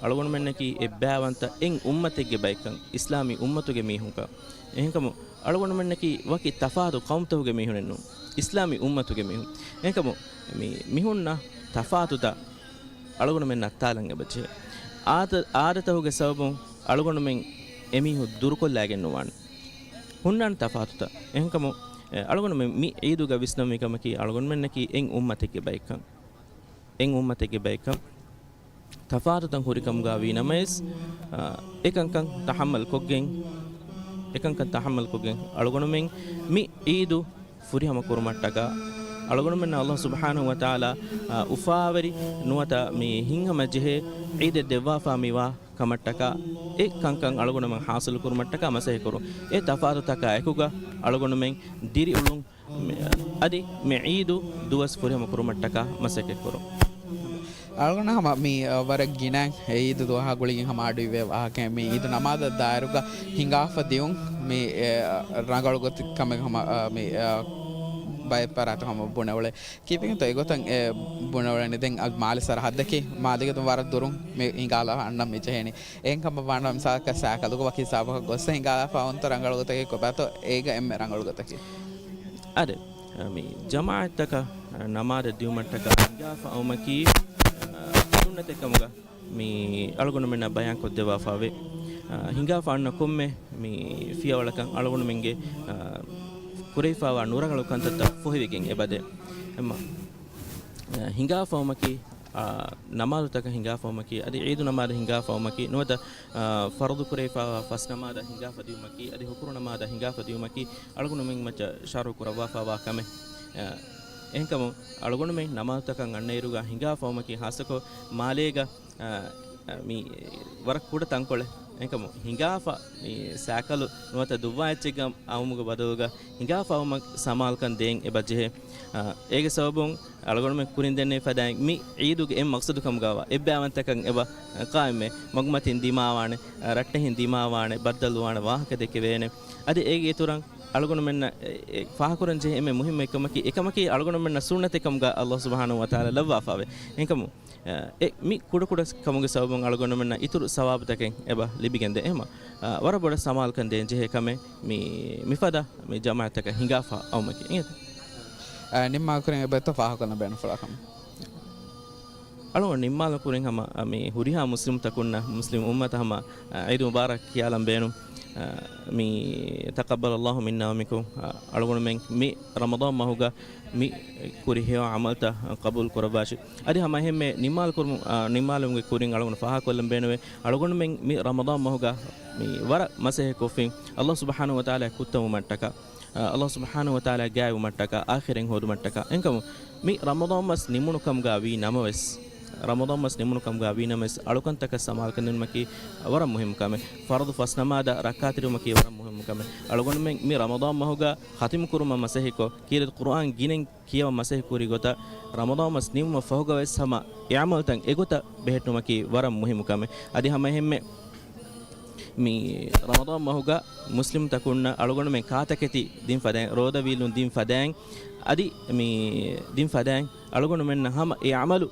އަޅުގަނޑުމެންނަކީ އެއްބައިވަންތަ އެއް އުއްމަތެއްގެ ބައެއްކަން، އިސްލާމީ އުއްމަތުގެ މީހުންކަން. އެހެންކަމުން އަޅުގަނޑުމެންނަކީ ވަކި ތަފާތު ޤައުމުތަކުގެ މީހުނެއް ނޫން، އިސްލާމީ އުއްމަތުގެ މީހުން. އެހެންކަމުން މި މިހުންނަ ތަފާތުތައް އަޅުގަނޑުމެން ނައްތާލަން އެބަޖެހޭ. އާދަ-، އާދަތަކުގެ ސަބަބުން އަޅުގަނޑުމެން އެމީހުން ދުރުކޮށްލާގެން ނުވާނެ. ހުންނާނެ ތަފާތުތައް. އެހެންކަމުން، އެ، އަޅުގަނޑުމެން މި ޢީދުގަ ވިސްނަންވީ ކަމަކީ، އަޅުގަނޑުމެންނަކީ އެއް އުއްމަތެއްގެ ބައެއްކަން. އެއް އުއްމަތެއްގެ ބައެއްކަން. ތަފާތުތައް ހުރިކަމުގަ ވީ ނަމަވެސް، އާ، އެކަންކަން ތަޙައްމަލް ކޮށްގެން، އެކަންކަން ތަޙައްމަލް ކޮށްގެން އަޅުގަނޑުމެން މި ޢީދު ފުރިހަމަ ކުރުމަށްޓަކާ، އަޅުގަނޑުމެންނަށް ﷲ ސުބްޙާނަހޫ ވަތަޢާލާ، އާ، އުފާވެރި ނުވަތަ މި ހިތްހަމަޖެހޭ ޢީދެއް ދެއްވާފާ މިވާ ކަމަށްޓަކާ، އެ ކަންކަން އަޅުގަނޑުމެން ޙާޞިލު ކުރުމަށްޓަކާ މަސައްކަތް ކުރުން. އެ ތަފާތުތަކާ އެކުގަ އަޅުގަނޑުމެން ދިރިއުޅުން، މި، އަދި މި ޢީދު ދުވަސް ފުރިހަމަ ކުރުމަށްޓަކާ މަސައްކަތް ކުރުން. އަޅުގަނޑަށް ހަމަ މި، އަ، ވަރަށް ގިނަ ޢީދު ދުވަހާ ގުޅިގެން ހަމަ އަޑުއިވޭ ވާހަކައެއް، މި ޢީދު ނަމާދަށް ދާއިރުގަ ހިނގާފަ ދިޔުން މި، އެ، ރަނގަޅު ގޮތެއް ކަމެއް ހަމަ، އަ، މި، އަ، ބައެއް ފަރާތުން ހަމަ ބުނެ އުޅޭ. ކީއްވެގެންތޯ އެގޮތަށް އެ ބުނެ އުޅެނީ؟ ދެން އަ، މާލެ ސަރަހައްދަކީ މާލޭގެ ވަރަށް ދުރުން މި ހިނގާލާ އަންނަން މި ޖެހޭނީ. އެހެން ކަމަށް ވާނަމަ މިސާލަކަށް ސައިކަލުގަ ވަކި ހިސާބަކަށް ގޮއްސަ ހިނގާލާފަ އޮންތޯ ރަނގަޅު ގޮތަކީ ކޮބާތޯ އޭގަ އެންމެ ރަނގަޅު ގޮތަކީ؟ އާދެ، މި ޖަމާޢަތްތަކަށް ނަމާދަށް ދިއުމަށްޓަކާ ހިނގާފަ އައުމަކީ، އާ، ސުންނަތެއް ކަމުގަ މި އަޅުގަނޑުމެންނަށް ބަޔާންކޮށްދެއްވާފައިވޭ. އާ، ހިނގާފަ އަންނަ ކޮންމެ މި ފިޔަވަޅަކަށް އަޅުގަނޑުމެންގެ، އާ، ކުރެވިފައިވާ ނުރަނގަޅު ކަންތައްތައް ފޮހެވިގެން އެބަދޭ. އެމަ، އާ، ހިނގާފައުމަކީ، އާ، ނަމާދުތަކަށް ހިނގާފައުމަކީ، އަދި ޢީދު ނަމާދަށް ހިނގާފައުމަކީ، ނުވަތަ، އާ، ފަރުޟު ކުރެވިފައިވާ ފަސް ނަމާދަށް ހިނގާފަ ދިއުމަކީ، އަދި ހުކުރު ނަމާދަށް ހިނގާފަ ދިއުމަކީ، އަޅުގަނޑުމެން މައްޗަށް ޝަރުޢު ކުރައްވާފައިވާ ކަމެއް. އާ، އެހެންކަމުން އަޅުގަނޑުމެން ނަމާދުތަކަށް އަންނައިރުގަ ހިނގާފައުމަކީ ޚާއްޞަކޮށް މާލޭގަ އާ، މި ވަރަށް ކުޑަ ތަންކޮޅެއް. އެކަމު ހިނގާފަ މި ސައިކަލު ނުވަތަ ދުއްވާ އެއްޗެއްގަ އައުމުގެ ބަދަލުގަ ހިނގާފަ އައުމަށް ސަމާލުކަން ދޭން އެބަޖެހޭ. އާ، އޭގެ ސަބަބުން އަޅުގަނޑުމެން ކުރިން ދެންނެވި ފަދައިން މި ޢީދުގެ އެއް މަޤްޞަދު ކަމުގައިވާ އެއްބައިވަންތަކަން އެބަ ޤާއިމްވޭ. މަގުމަތިން ދިމާވާނެ، އާ، ރައްޓެހިން ދިމާވާނެ، ބައްދަލުވާނެ، ވާހަކަ ދެކެވޭނެ. އަދި އޭގެ އިތުރަށް އަޅުގަނޑުމެންނަށް އެ، އެ، ފާހަގަކުރަން ޖެހޭ އެންމެ މުހިއްމު އެއްކަމަކީ، އެކަމަކީ އަޅުގަނޑުމެންނަށް ސުންނަތެއް ކަމުގަ ﷲ ސުބްޙާނަހޫ ވަތަޢާލާ ލައްވާފައިވޭ. އެކަމު އެ، މި ކުޑަކުޑަ ކަމުގެ ސަބަބުން އަޅުގަނޑުމެންނަށް އިތުރު ސަވާބުތަކެއް އެބަ ލިބިގެންދޭ. އެހެމަ، އަ، ވަރަށް ބޮޑަށް ސަމާލުކަން ދޭން ޖެހޭ ކަމެއް މި، މިފަދަ މި ޖަމާޢަތްތަކަށް ހިނގާފަ އައުމަކީ. އިނގޭތަ؟ އަ، ނިންމާލުކުރިން އެބައޮތްތޯ ފާހަގަކޮށްލަން ބޭނުންފުޅާ ކަމެއް؟ އަޅުގަނޑު ނިންމާލުކުރިން ހަމަ، އަ، މި ހުރިހާ މުސްލިމުތަކުންނަށް، މުސްލިމް އުއްމަތަށް ހަމަ، އަ، ޢީދު މުބާރަކް ކިޔާލަން ބޭނުން. އަ، މި تقبل الله منا ومنكم، އަ، އަޅުގަނޑުމެން މި ރަމަޟާން މަހުގަ މި ކުރި ހެޔޮ ޢަމަލްތައް ޤަބޫލު ކުރައްވާށި. އަދި ހަމަ އެހެންމެ ނިންމާލު ކުރުމު-، އާ، ނިންމާލުމުގެ ކުރިން އަޅުގަނޑު ފާހަގަކޮށްލަން ބޭނުވޭ، އަޅުގަނޑުމެން މި ރަމަޟާން މަހުގަ މި ވަރަށް މަސައްކަތް ކޮށްފިން، ﷲ ސުބްޙާނަހޫ ވަތަޢާލާ ކުއްތަވުމަށްޓަކާ، އާ، ﷲ ސުބްޙާނަހޫ ވަތަޢާލާ ގާތްވުމަށްޓަކާ، އާޚިރަތް ހޯދުމަށްޓަކާ. އެހެންކަމުން މި ރަމަޟާން މަސް ނިމުނު ކަމުގަ ވީ ނަމަވެސް، ރަމަޟާން މަސް ނިމުނު ކަމުގަ ވީ ނަމަވެސް، އަޅުކަންތަކަށް ސަމާލުކަން ދިނުމަކީ ވަރަށް މުހިއްމު ކަމެއް. ފަރުޟު ފަސް ނަމާދަށް ރައްކާތެރިވުމަކީ ވަރަށް މުހިއްމު ކަމެއް. އަޅުގަނޑުމެން މި ރަމަޟާން މަހުގަ ޚަތިމު ކުރުމަށް މަސައްކަތްކޮށް، ކީރިތި ޤުރުއާން ގިނައިން ކިޔަވަން މަސައްކަތް ކުރި ގޮތަށް، ރަމަޟާން މަސް ނިމުމަށް ފަހުގަ ވެސް ހަމަ އެ ޢަމަލްތައް އެގޮތަށް ބެހެއްޓުމަކީ ވަރަށް މުހިއްމު ކަމެއް. އަދި ހަމަ އެހެންމެ މި ރަމަޟާން މަހުގަ މުސްލިމްތަކުންނަށް އަޅުގަނޑުމެން ކާތަކެތި ދިން ފަދައިން، ރޯދަ ވީލުން ދިން ފަދައިން، އަދި މި ދިން ފަދައިން އަޅުގަނޑުމެންނަށް ހަމަ އެ ޢަމަލު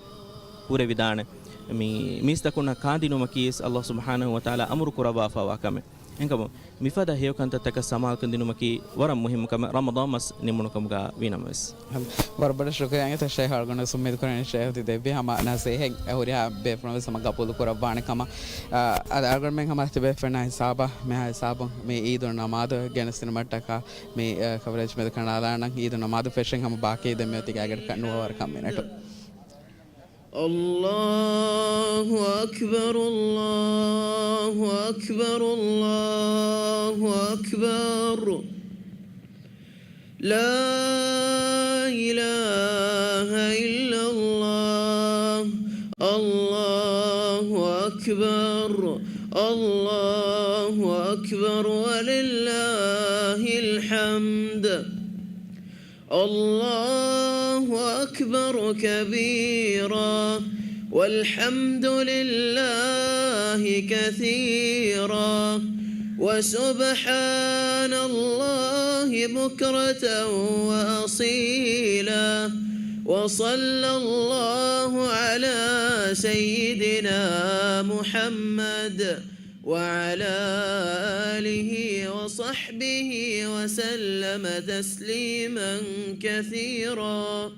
ކުރެވިދާނެ. މި މީސްތަކުންނަށް ކާންދިނުމަކީ ވެސް ﷲ ސުބްޙާނަހޫ ވަތަޢާލާ އަމުރު ކުރައްވާފައިވާ ކަމެއް. އެހެންކަމުން، މިފަދަ ހެޔޮ ކަންތައްތަކަށް ސަމާލުކަން ދިނުމަކީ ވަރަށް މުހިއްމު ކަމެއް، ރަމަޟާން މަސް ނިމުނު ކަމުގަ ވީ ނަމަވެސް. ވަރަށް ބޮޑަށް ޝުކުރިއްޔާ އިނގޭތޯ ޝޭޚް، އަޅުގަނޑު އުއްމީދު ކުރަނީ ޝޭޚް ތި ދެއްވި ހަމަ ނަސޭހަތް ހުރިހާ ބޭފުޅުން ވެސް ހަމަ ގަބޫލު ކުރައްވާނެ ކަމަށް. އަ، އަދި އަޅުގަނޑުމެން ހަމަ ތިބޭފުޅުންނާ ހިސާބަށް މިހާ ހިސާބުން މި ޢީދު ނަމާދު ގެނެސްދިނުމަށްޓަކާ މި، އަ، ކަވަރޭޖް މެދު ކަނޑައަޅާނަން. ޢީދު ނަމާދު ފެށިން ހަމަ ބާކީ ދެންމެ ތި ގާތްގަނޑަކަށް ނުވަވަރަކަށް މިނެޓު. الله أكبر، الله أكبر، الله أكبر. لا إله إلا الله. الله أكبر، الله أكبر، ولله الحمد. الله أكبر كبيرا، والحمد لله كثيرا، وسبحان الله بكرة وأصيلا. وصلى الله على سيدنا محمد وعلى آله وصحبه وسلم تسليما كثيرا.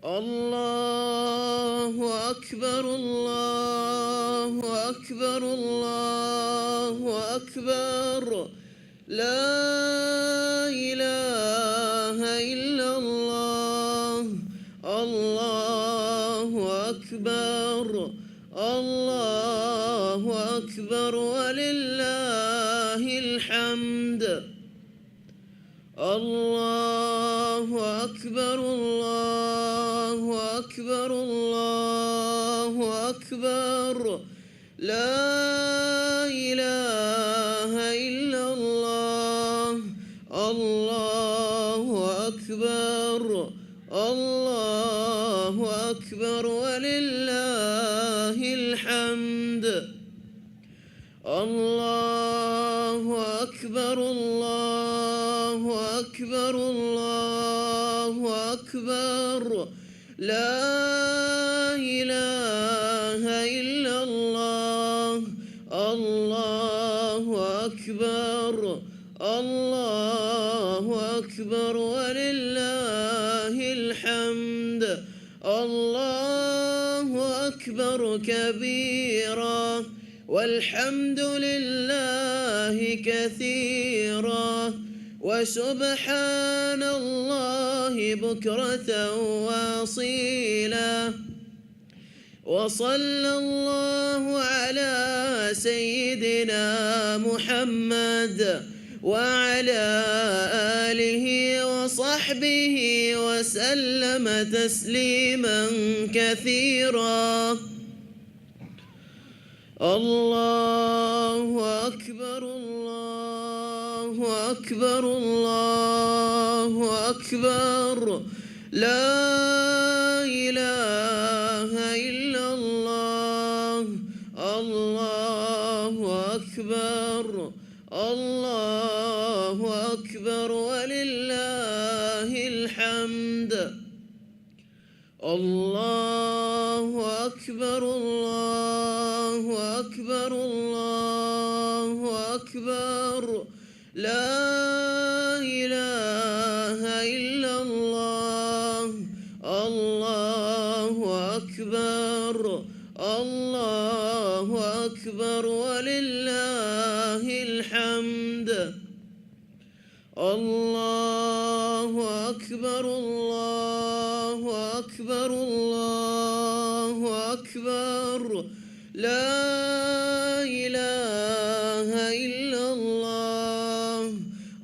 الله أكبر، الله أكبر، الله أكبر. لا إله إلا الله. الله أكبر، الله أكبر، ولله الحمد. الله أكبر، الله أكبر، الله أكبر. لا إله إلا الله. الله أكبر، الله أكبر، ولله الحمد. الله أكبر، الله أكبر، الله أكبر. لا إله إلا الله. الله أكبر، الله أكبر، ولله الحمد. الله أكبر كبيرا، والحمد لله كثيرا، وسبحان الله بكرة وأصيلا. وصلى الله على سيدنا محمد وعلى آله وصحبه وسلم تسليما كثيرا. الله أكبر، الله أكبر، الله أكبر. لا إله إلا الله. الله أكبر، الله أكبر، ولله الحمد. الله أكبر، الله أكبر، الله أكبر. لا إله إلا الله. الله أكبر، الله أكبر، ولله الحمد. الله أكبر، الله أكبر، الله أكبر. لا إله إلا الله.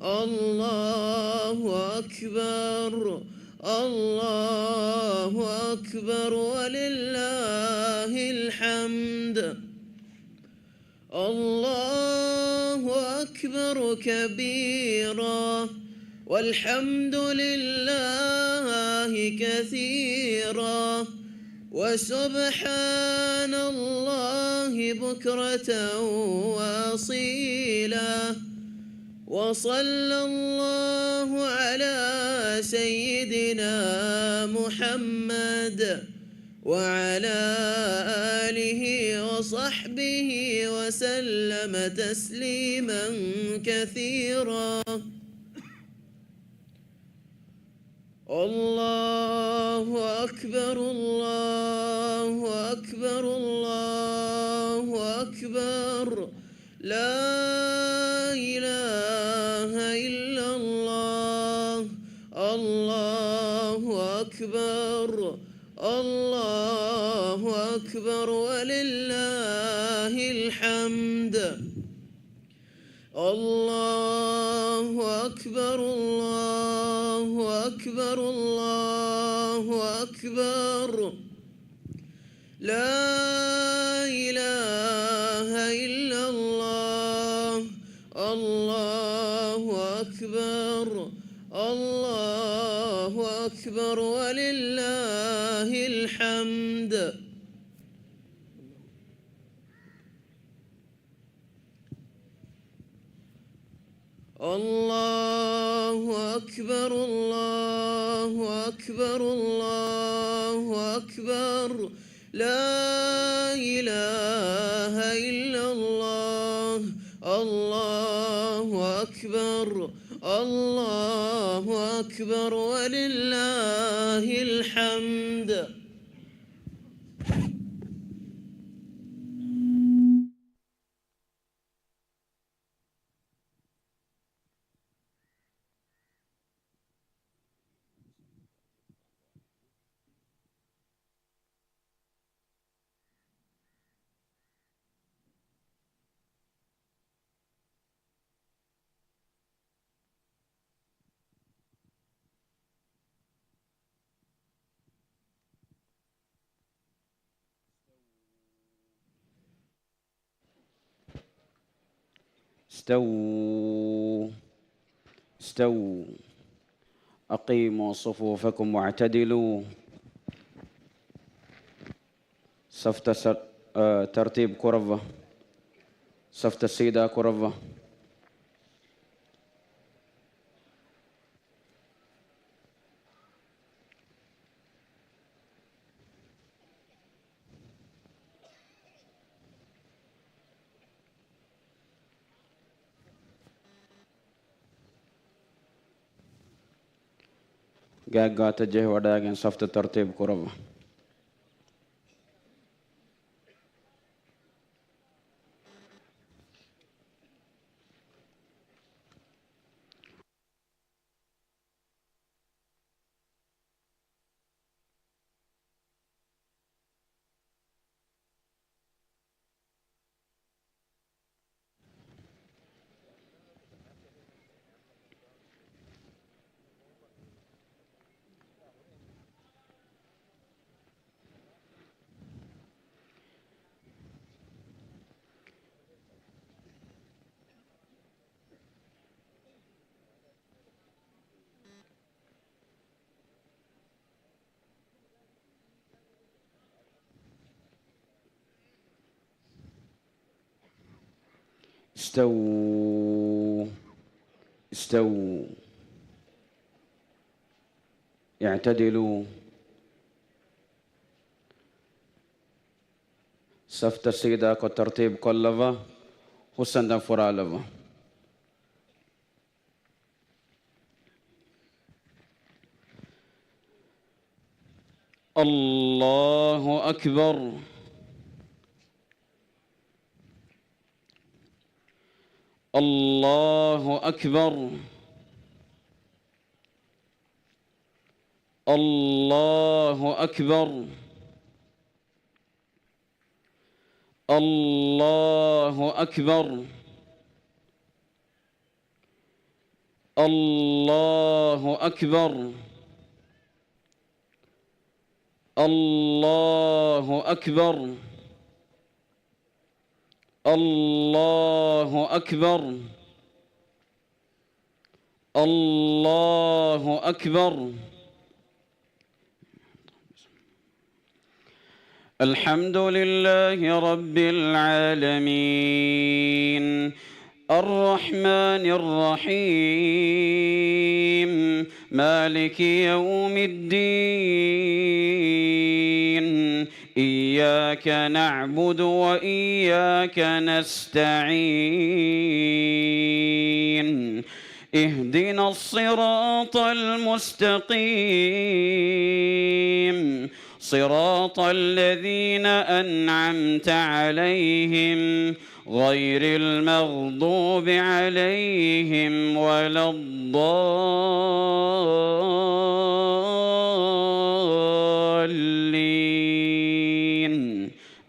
الله أكبر، الله أكبر، ولله الحمد. الله أكبر كبيرا، والحمد لله كثيرا، وسبحان الله بكرة وأصيلا. وصلى الله على سيدنا محمد وعلى آله وصحبه وسلم تسليما كثيرا. الله أكبر، الله أكبر، الله أكبر. لا إله إلا الله. الله أكبر، الله أكبر، ولله الحمد. الله أكبر، الله أكبر، الله أكبر. لا إله إلا الله. الله أكبر، الله أكبر، ولله الحمد. الله أكبر، الله أكبر، الله أكبر. لا إله إلا الله. الله أكبر، الله أكبر، ولله الحمد. استووا، استووا، أقيموا صفوفكم واعتدلوا. ސަފްތައް ސަ-، އަ، ތަރްތީބު ކުރައްވާ. ސަފްތައް ސީދާ ކުރައްވާ. ގާތްގާތަށް ޖެހިވަޑައިގެން ސަފްތައް ތަރްތީބު ކުރައްވާ. استووا، استووا، اعتدلوا. ސަފްތައް ސީދާކޮށް ތަރްތީބު ކޮށްލައްވާ، ހުސްއަންދަން ފުރާލައްވާ. الله أكبر. الله أكبر. الله أكبر. الله أكبر. الله أكبر. الله أكبر. الله أكبر. الله أكبر. الحمد لله رب العالمين. الرحمن الرحيم. مالك يوم الدين. إياك نعبد وإياك نستعين. اهدنا الصراط المستقيم. صراط الذين أنعمت عليهم غير المغضوب عليهم ولا الضالين.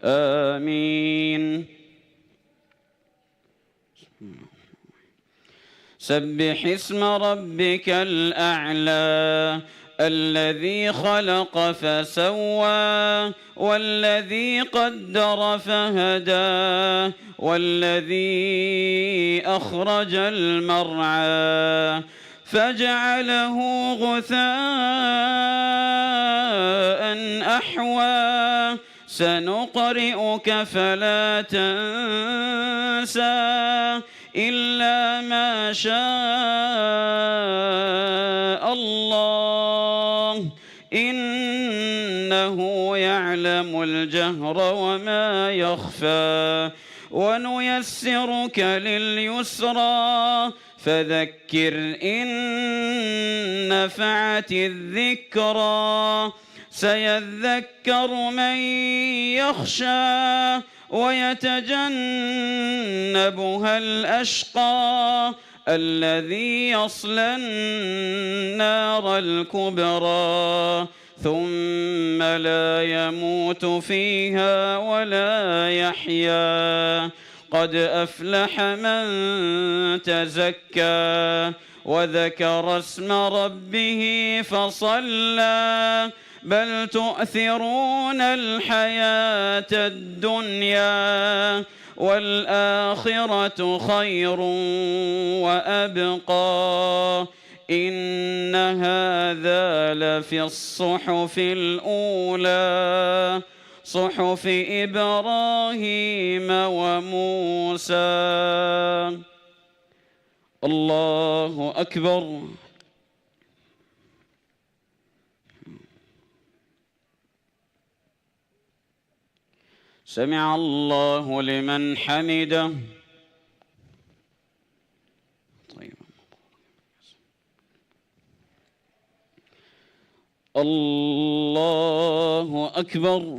آمين. سبح اسم ربك الأعلى. الذي خلق فسوى والذي قدر فهدى والذي أخرج المرعى فجعله غثاء أحوى. سنقرئك فلا تنسى. إلا ما شاء الله، إنه يعلم الجهر وما يخفى، ونيسرك لليسرى، فذكر إن نفعت الذكرى، سيذكر من يخشى، ويتجنبها الأشقى، الذي يصلى النار الكبرى، ثم لا يموت فيها ولا يحيا، قد أفلح من تزكى، وذكر اسم ربه فصلى، بل تؤثرون الحياة الدنيا، والآخرة خير وأبقى، إن هذا لفي الصحف الأولى، صحف إبراهيم وموسى. الله أكبر. سمع الله لمن حمده. طيب. الله أكبر.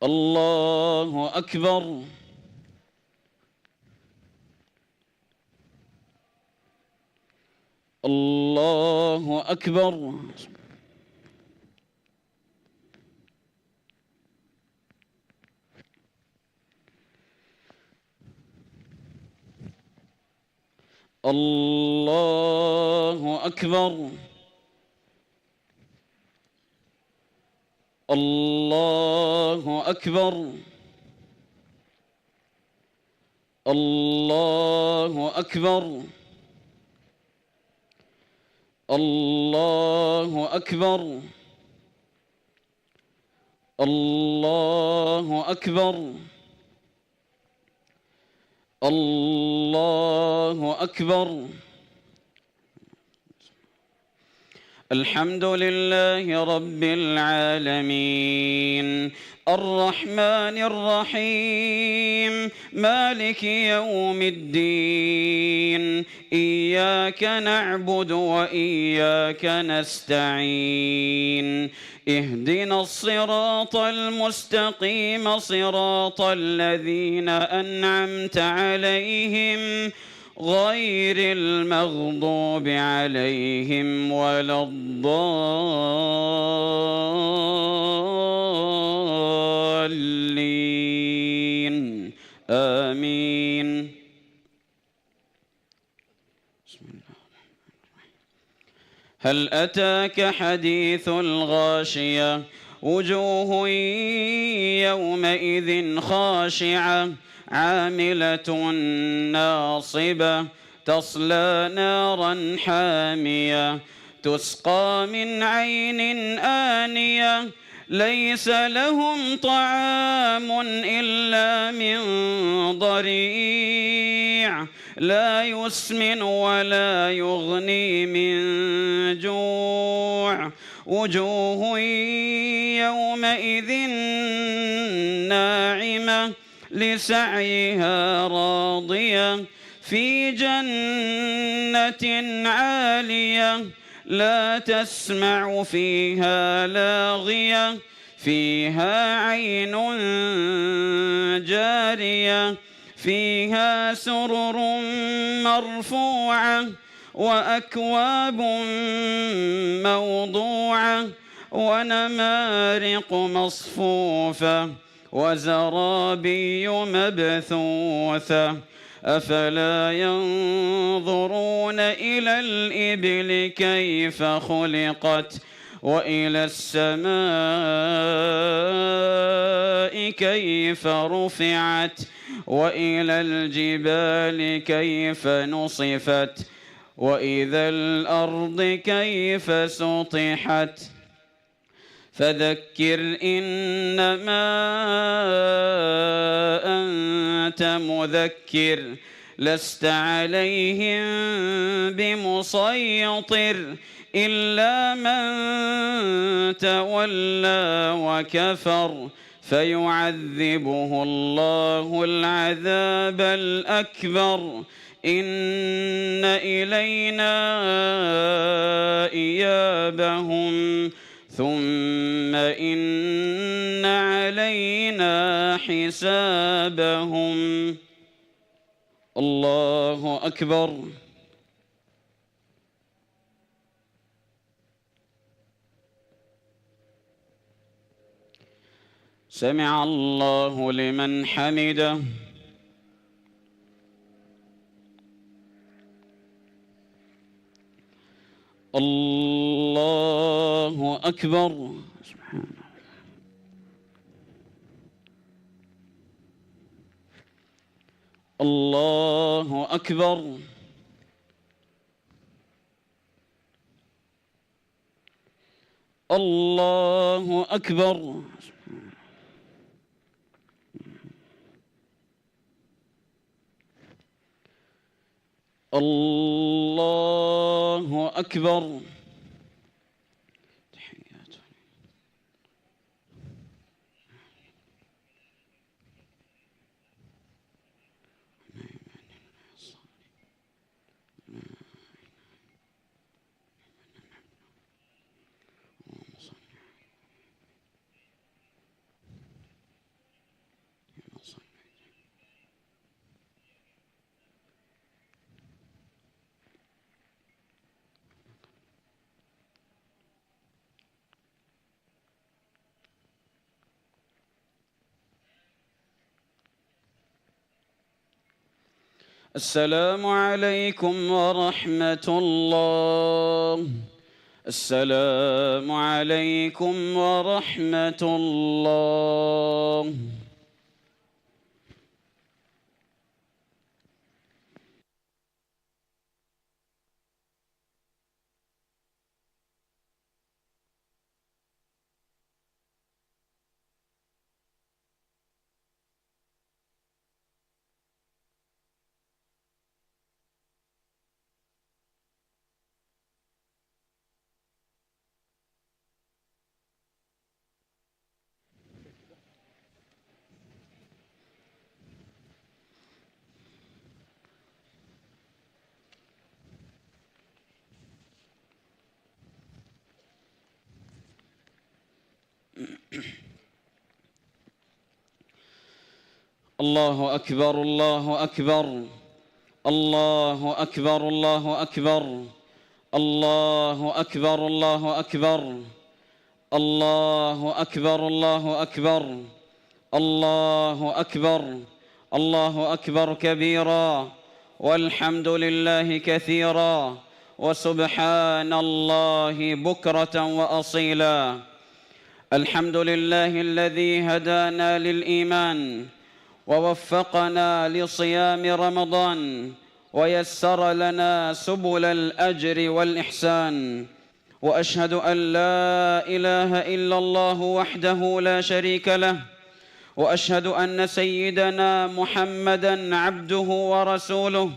الله أكبر. الله أكبر. الله أكبر. الله أكبر. الله أكبر. الله أكبر. الله أكبر. الله أكبر. الحمد لله رب العالمين. الرحمن الرحيم. مالك يوم الدين. إياك نعبد وإياك نستعين. اهدنا الصراط المستقيم، صراط الذين أنعمت عليهم، غير المغضوب عليهم ولا الضالين. آمين. بسم الله الرحمن الرحيم. هل أتاك حديث الغاشية. وجوه يومئذ خاشعة. عاملة ناصبة. تصلى نارا حامية. تسقى من عين آنية. ليس لهم طعام إلا من ضريع. لا يسمن ولا يغني من جوع. وجوه يومئذ ناعمة. لسعيها راضية. في جنة عالية. لا تسمع فيها لاغية. فيها عين جارية. فيها سرر مرفوعة. وأكواب موضوعة. ونمارق مصفوفة. وزرابي مبثوثة. أفلا ينظرون إلى الإبل كيف خلقت. وإلى السماء كيف رفعت. وإلى الجبال كيف نصبت. وإلى الأرض كيف سطحت. فذكر إنما أنت مذكر لست عليهم بمسيطر إلا من تولى وكفر فيعذبه الله العذاب الأكبر إن إلينا إيابهم ثم إن علينا حسابهم. الله أكبر. سمع الله لمن حمده. الله أكبر. الله أكبر. الله أكبر. الله أكبر. السلام عليكم ورحمة الله. السلام عليكم ورحمة الله. الله أكبر، الله أكبر. الله أكبر، الله أكبر. الله أكبر، الله أكبر. الله أكبر، الله أكبر. الله أكبر، الله أكبر كبيرا، والحمد لله كثيرا، وسبحان الله بكرة وأصيلا. الحمد لله الذي هدانا للإيمان ووفقنا لصيام رمضان ويسر لنا سبل الأجر والإحسان. وأشهد أن لا إله إلا الله وحده لا شريك له، وأشهد أن سيدنا محمدا عبده ورسوله،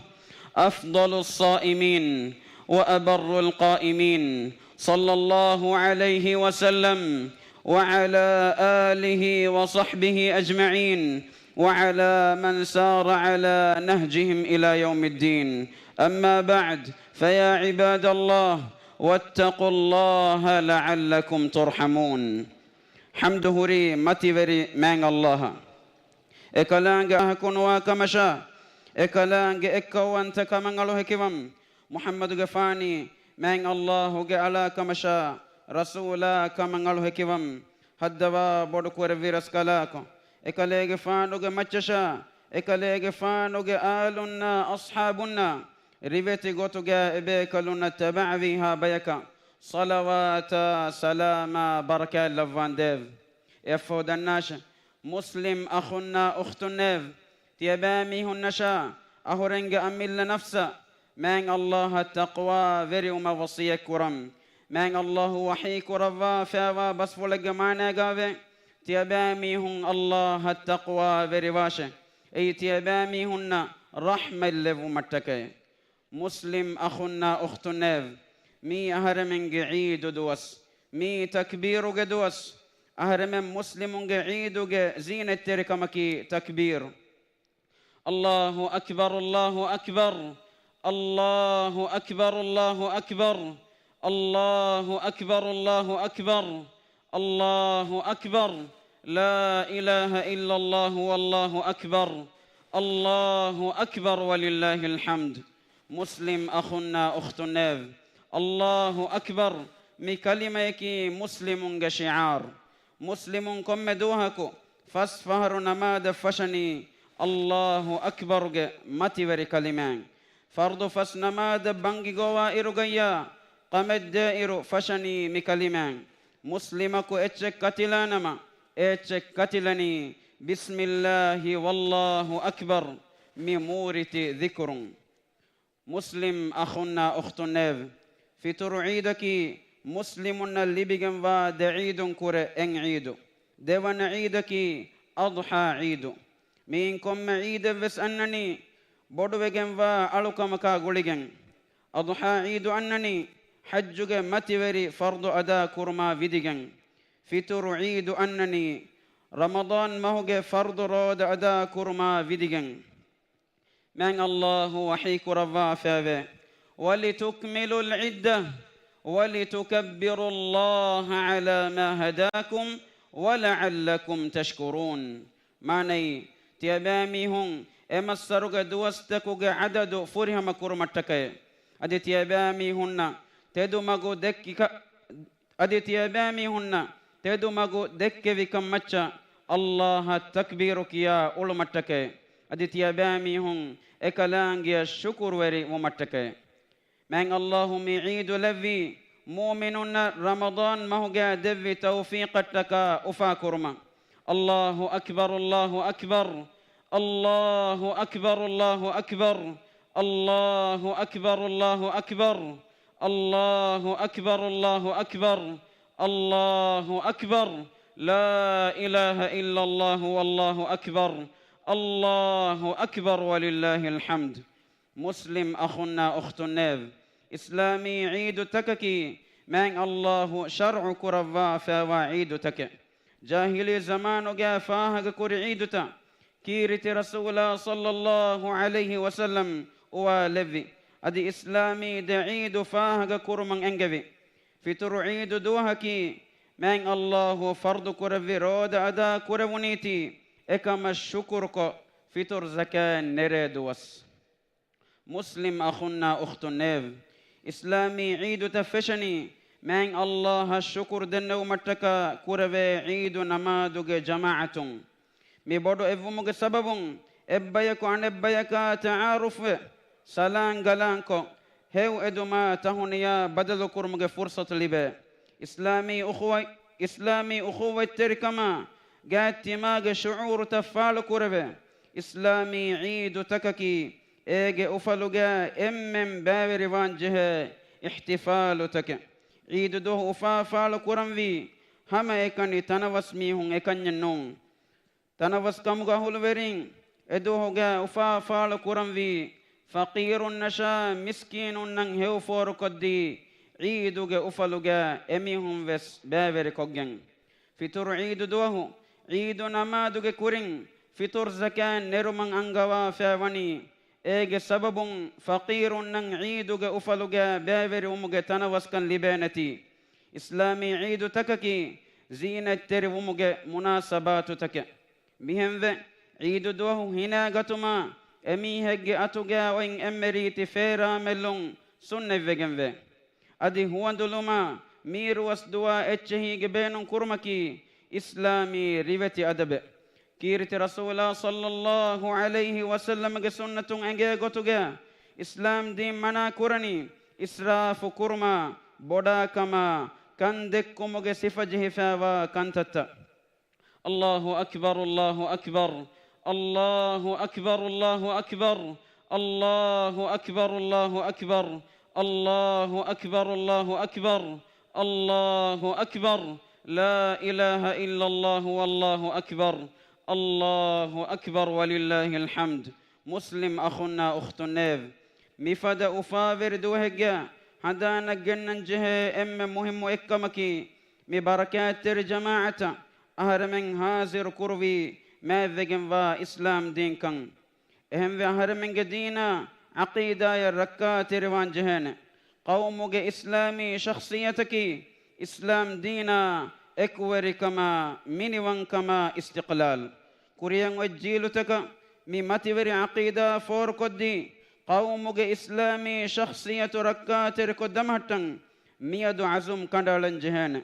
أفضل الصائمين وأبر القائمين، صلى الله عليه وسلم وعلى آله وصحبه أجمعين وعلى من سار على نهجهم إلى يوم الدين. أما بعد، فيا عباد الله، واتقوا الله لعلكم ترحمون. ޙަމްދު ހުރީ މަތިވެރި މާތް ﷲ އަށް. އެކަލާނގެ އަހަކުނުވާ ކަމަށާ، އެކަލާނގެ އެއްކައުވަންތަ ކަމަށް އަޅު ހެކިވަން، މުޙައްމަދުގެފާނީ މާތް ﷲ ގެ އަޅާ ކަމަށާ، ރަސޫލާ ކަމަށް އަޅު ހެކިވަން، ހައްދަވާ ބޮޑު ކުރެއްވި ރަސްކަލާކޮ، އެކަލޭގެފާނުގެ މައްޗަށާ، އެކަލޭގެފާނުގެ އާލުންނާ އަޞްޙާބުންނާ، ރިވެތި ގޮތުގަ އެބޭކަލުންނަށް ތަބަޢަވީހާ ބަޔަކަށް ޞަލަވާތާ ސަލާމާ ބަރަކާތް ލައްވާނދޭވެ. އެއަށްފަހު ދަންނާށެ، މުސްލިމް އަޚުންނާ އުޚްތުންނޭވެ! ތިޔަބައިމީހުންނަށާ އަހުރެންގެ އަމިއްލަ ނަފްސަށް މާތް ﷲ އަށް ތަޤްވާވެރިވުމަށް ވަޞިއްޔަތް ކުރަން. މާތް ﷲ ވަޙީ ކުރައްވާފައިވާ ބަސްފުޅެއްގެ މާނައިގައިވޭ، ތިޔަބައިމީހުން ﷲ އަށް ތަޤްވާވެރިވާށޭ. އެއީ ތިޔަބައިމީހުންނަށް ރަޙްމަތް ލެއްވުމަށްޓަކައި. މުސްލިމް އަޚުންނާ އުޚްތުންނޭވެ! މީ އަހަރެމެންގެ ޢީދު ދުވަސް. މީ ތަކްބީރުގެ ދުވަސް. އަހަރެމެން މުސްލިމުންގެ ޢީދުގެ ޒީނަތްތެރިކަމަކީ ތަކްބީރު. الله أكبر، الله أكبر، الله أكبر، الله أكبر، الله أكبر، الله أكبر، الله أكبر، لا إله إلا الله والله أكبر، الله أكبر ولله الحمد. މުސްލިމް އަޚުންނާ އުޚްތުންނޭވެ! ﷲ އަކްބަރު މި ކަލިމަޔަކީ މުސްލިމުންގެ ޝިޢާރު. މުސްލިމުން ކޮންމެ ދުވަހަކު ފަސް ފަހަރު ނަމާދަށް ފަށަނީ ﷲ އަކްބަރުގެ މަތިވެރި ކަލިމާއިން. ފަރްޟު ފަސް ނަމާދަށް ބަންގި ގޮވާ އިރުގައްޔާ ކަމެއްދޭ އިރު ފަށަނީ މި ކަލިމާއިން. މުސްލިމަކު އެއްޗެއް ކަތިލާނަމަ، އެ އެއްޗެއް ކަތިލަނީ ބިސްމިއްލާހި ވައްލާހު އަކްބަރު މި މޫރިތި ޛިކުރުން. މުސްލިމް އަޚުންނާ އުޚްތުންނޭވެ! ފިޠުރު ޢީދަކީ މުސްލިމުންނަށް ލިބިގެންވާ ދެ ޢީދުން ކުރެ އެއް ޢީދު. ދެވަނަ ޢީދަކީ އަޟްޙާ ޢީދު. މިއިން ކޮންމެ ޢީދެއްވެސް އަންނަނީ ބޮޑުވެގެންވާ އަޅުކަމަކާ ގުޅިގެން. އަޟްޙާ ޢީދު އަންނަނީ ޙައްޖުގެ މަތިވެރި ފަރްޟު އަދާ ކުރުމާ ވިދިގެން. ފިޠުރު ޢީދު އަންނަނީ ރަމަޟާން މަހުގެ ފަރްޟު ރޯދަ އަދާ ކުރުމާ ވިދިގެން. މާތް ﷲ ވަޙީ ކުރައްވާފައިވޭ، وَلِتُكْمِلُوا الْعِدَّةَ وَلِتُكَبِّرُوا اللَّهَ عَلَىٰ مَا هَدَاكُمْ وَلَعَلَّكُمْ تَشْكُرُونَ. މާނައީ، ތިޔަބައިމީހުން އެ މައްސަރުގެ ދުވަސްތަކުގެ ޢަދަދު ފުރިހަމަ ކުރުމަށްޓަކައި. އަދި ތިޔަބައިމީހުންނަށް ތެދުމަގު ދެއްކި ކަ-، އަދި ތިޔަބައިމީހުންނަށް ތެދުމަގު ދެއްކެވިކަން މައްޗަށް ﷲ އަށް ތަކްބީރު ކިޔާ އުޅުމަށްޓަކައި. އަދި ތިޔަބައިމީހުން އެކަލާނގެއަށް ޝުކުރުވެރި ވުމަށްޓަކައި. މާތް ﷲ މި ޢީދު ލެއްވީ މުއުމިނުންނަށް ރަމަޟާން މަހުގައި ދެއްވި ތައުފީޤަށްޓަކާ އުފާކުރުމަށް. الله أكبر، الله أكبر، الله أكبر، الله أكبر، الله أكبر، الله أكبر، الله أكبر، الله أكبر، الله أكبر، الله أكبر، لا إله إلا الله والله أكبر، الله أكبر ولله الحمد. މުސްލިމް އަޚުންނާ އުޚްތުންނޭވެ! އިސްލާމީ ޢީދުތަކަކީ މާތް ﷲ ޝަރްޢު ކުރައްވާފައިވާ ޢީދުތަކެއް. ޖާހިލީ ޒަމާނުގައި ފާހަގަކުރި ޢީދުތައް ކީރިތި ރަސޫލާ ޞައްލައްލާހު ޢަލައިހި ވަސައްލަމް އުވާލެއްވި. އަދި އިސްލާމީ ދެ ޢީދު ފާހަގަކުރުމަށް އެންގެވި. ފިޠުރު ޢީދު ދުވަހަކީ މާތް ﷲ ފަރްޟު ކުރެއްވި ރޯދަ އަދާ ކުރެވުނީތީ އެކަމަށް ޝުކުރުކޮށް ފިޠުރު ޒަކާތް ނެރޭ ދުވަސް. މުސްލިމް އަޚުންނާ އުޚްތުންނޭވެ! އިސްލާމީ ޢީދުތައް ފެށެނީ މާތް ﷲ އަށް ޝުކުރު ދެންނެވުމަށްޓަކާ ކުރެވޭ ޢީދު ނަމާދުގެ ޖަމާޢަތުން. މި ބޮޑު އެއްވުމުގެ ސަބަބުން އެއްބަޔަކު އަނެއްބަޔަކާ ތަޢާރުފްވެ، ސަލާން ގަލާންކޮށް، ހެޔޮ އެދުމާ ތަހުނިޔާ ބަދަލުކުރުމުގެ ފުރުޞަތު ލިބޭ. އިސްލާމީ އުޚުވަތް-، އިސްލާމީ އުޚުއްވަތްތެރިކަމާ ގާތްތިމާގެ ޝުޢޫރުތައް ފާޅުކުރެވޭ. އިސްލާމީ ޢީދުތަކަކީ އޭގެ އުފަލުގައި އެންމެން ބައިވެރިވާން ޖެހޭ އިޙްތިފާލުތަކެއް. ޢީދު ދުވަހު އުފާ ފާޅު ކުރަންވީ ހަމައެކަނި ތަނަވަސް މީހުން އެކަންޏެއް ނޫން. ތަނަވަސް ކަމުގެ އަހުލުވެރީން އެދުވަހުގައި އުފާ ފާޅު ކުރަންވީ ފަޤީރުންނަށާ މިސްކީނުންނަށް ހެޔޮފޯރުކޮށްދީ ޢީދުގެ އުފަލުގައި އެމީހުން ވެސް ބައިވެރިކޮށްގެން. ފިޠުރު ޢީދު ދުވަހު ޢީދު ނަމާދުގެ ކުރިން ފިޠުރު ޒަކާތް ނެރުމަށް އަންގަވާފައިވަނީ އޭގެ ސަބަބުން ފަޤީރުންނަށް ޢީދުގެ އުފަލުގައި ބައިވެރިވުމުގެ ތަނަވަސްކަން ލިބޭނެތީ. އިސްލާމީ ޢީދުތަކަކީ ޒީނަތްތެރިވުމުގެ މުނާސަބާތުތަކެއް. މިހެންވެ، ޢީދު ދުވަހު ހިނާގަތުމާ އެމީހެއްގެ އަތުގައި އޮތް އެންމެ ރީތި ފޭރާމެއްލުން ސުންނަތްވެގެންވޭ. އަދި ހުވަނދުލުމާ މީރުވަސް ދުވާ އެއްޗެހީގެ ބޭނުން ކުރުމަކީ އިސްލާމީ ރިވެތި އަދަބެއް. ކީރިތި ރަސޫލާ ޞައްލައްލާހު ޢަލައިހި ވަސައްލަމަގެ ސުންނަތުން އެނގޭ ގޮތުގައި، އިސްލާމް ދީން މަނާ ކުރަނީ އިސްރާފު ކުރުމާ، ބޮޑާކަމާ، ކަން ދެއްކުމުގެ ސިފަ ޖެހިފައިވާ ކަންތައްތައް. الله أكبر، الله أكبر، الله أكبر، الله أكبر، الله أكبر، الله أكبر، الله أكبر، الله أكبر، الله أكبر، الله أكبر. لا إله إلا الله والله أكبر. الله أكبر ولله الحمد. މުސްލިމް އަޚުންނާ އުޚްތުންނޭވެ! މިފަދަ އުފާވެރި ދުވަހެއްގަ ހަނދާނަށް ގެންނަން ޖެހޭ އެންމެ މުހިއްމު އެއްކަމަކީ، މި ބަރަކާތްތެރި ޖަމާޢަތަށް އަހަރެމެން ހާޒިރު ކުރުވީ މާތްވެގެންވާ އިސްލާމް ދީންކަން. އެހެންވެ، އަހަރެމެންގެ ދީނާ ޢަޤީދާޔަށް ރައްކާތެރިވާން ޖެހޭނެ. ޤައުމުގެ އިސްލާމީ ޝަޚްޞިއްޔަތަކީ، އިސްލާމް ދީނާ އެކުވެރިކަމާ، މިނިވަންކަމާ، އިސްތިޤްލާލް. ކުރިއަށް އޮތް ޖީލުތަކަށް މި މަތިވެރި ޢަޤީދާ ފޯރުކޮށްދީ، ޤައުމުގެ އިސްލާމީ ޝަޚްޞިއްޔަތު ރައްކާތެރިކޮށް ދަމަހައްޓަން މިއަދު ޢަޒުމް ކަނޑައަޅަން ޖެހޭނެ.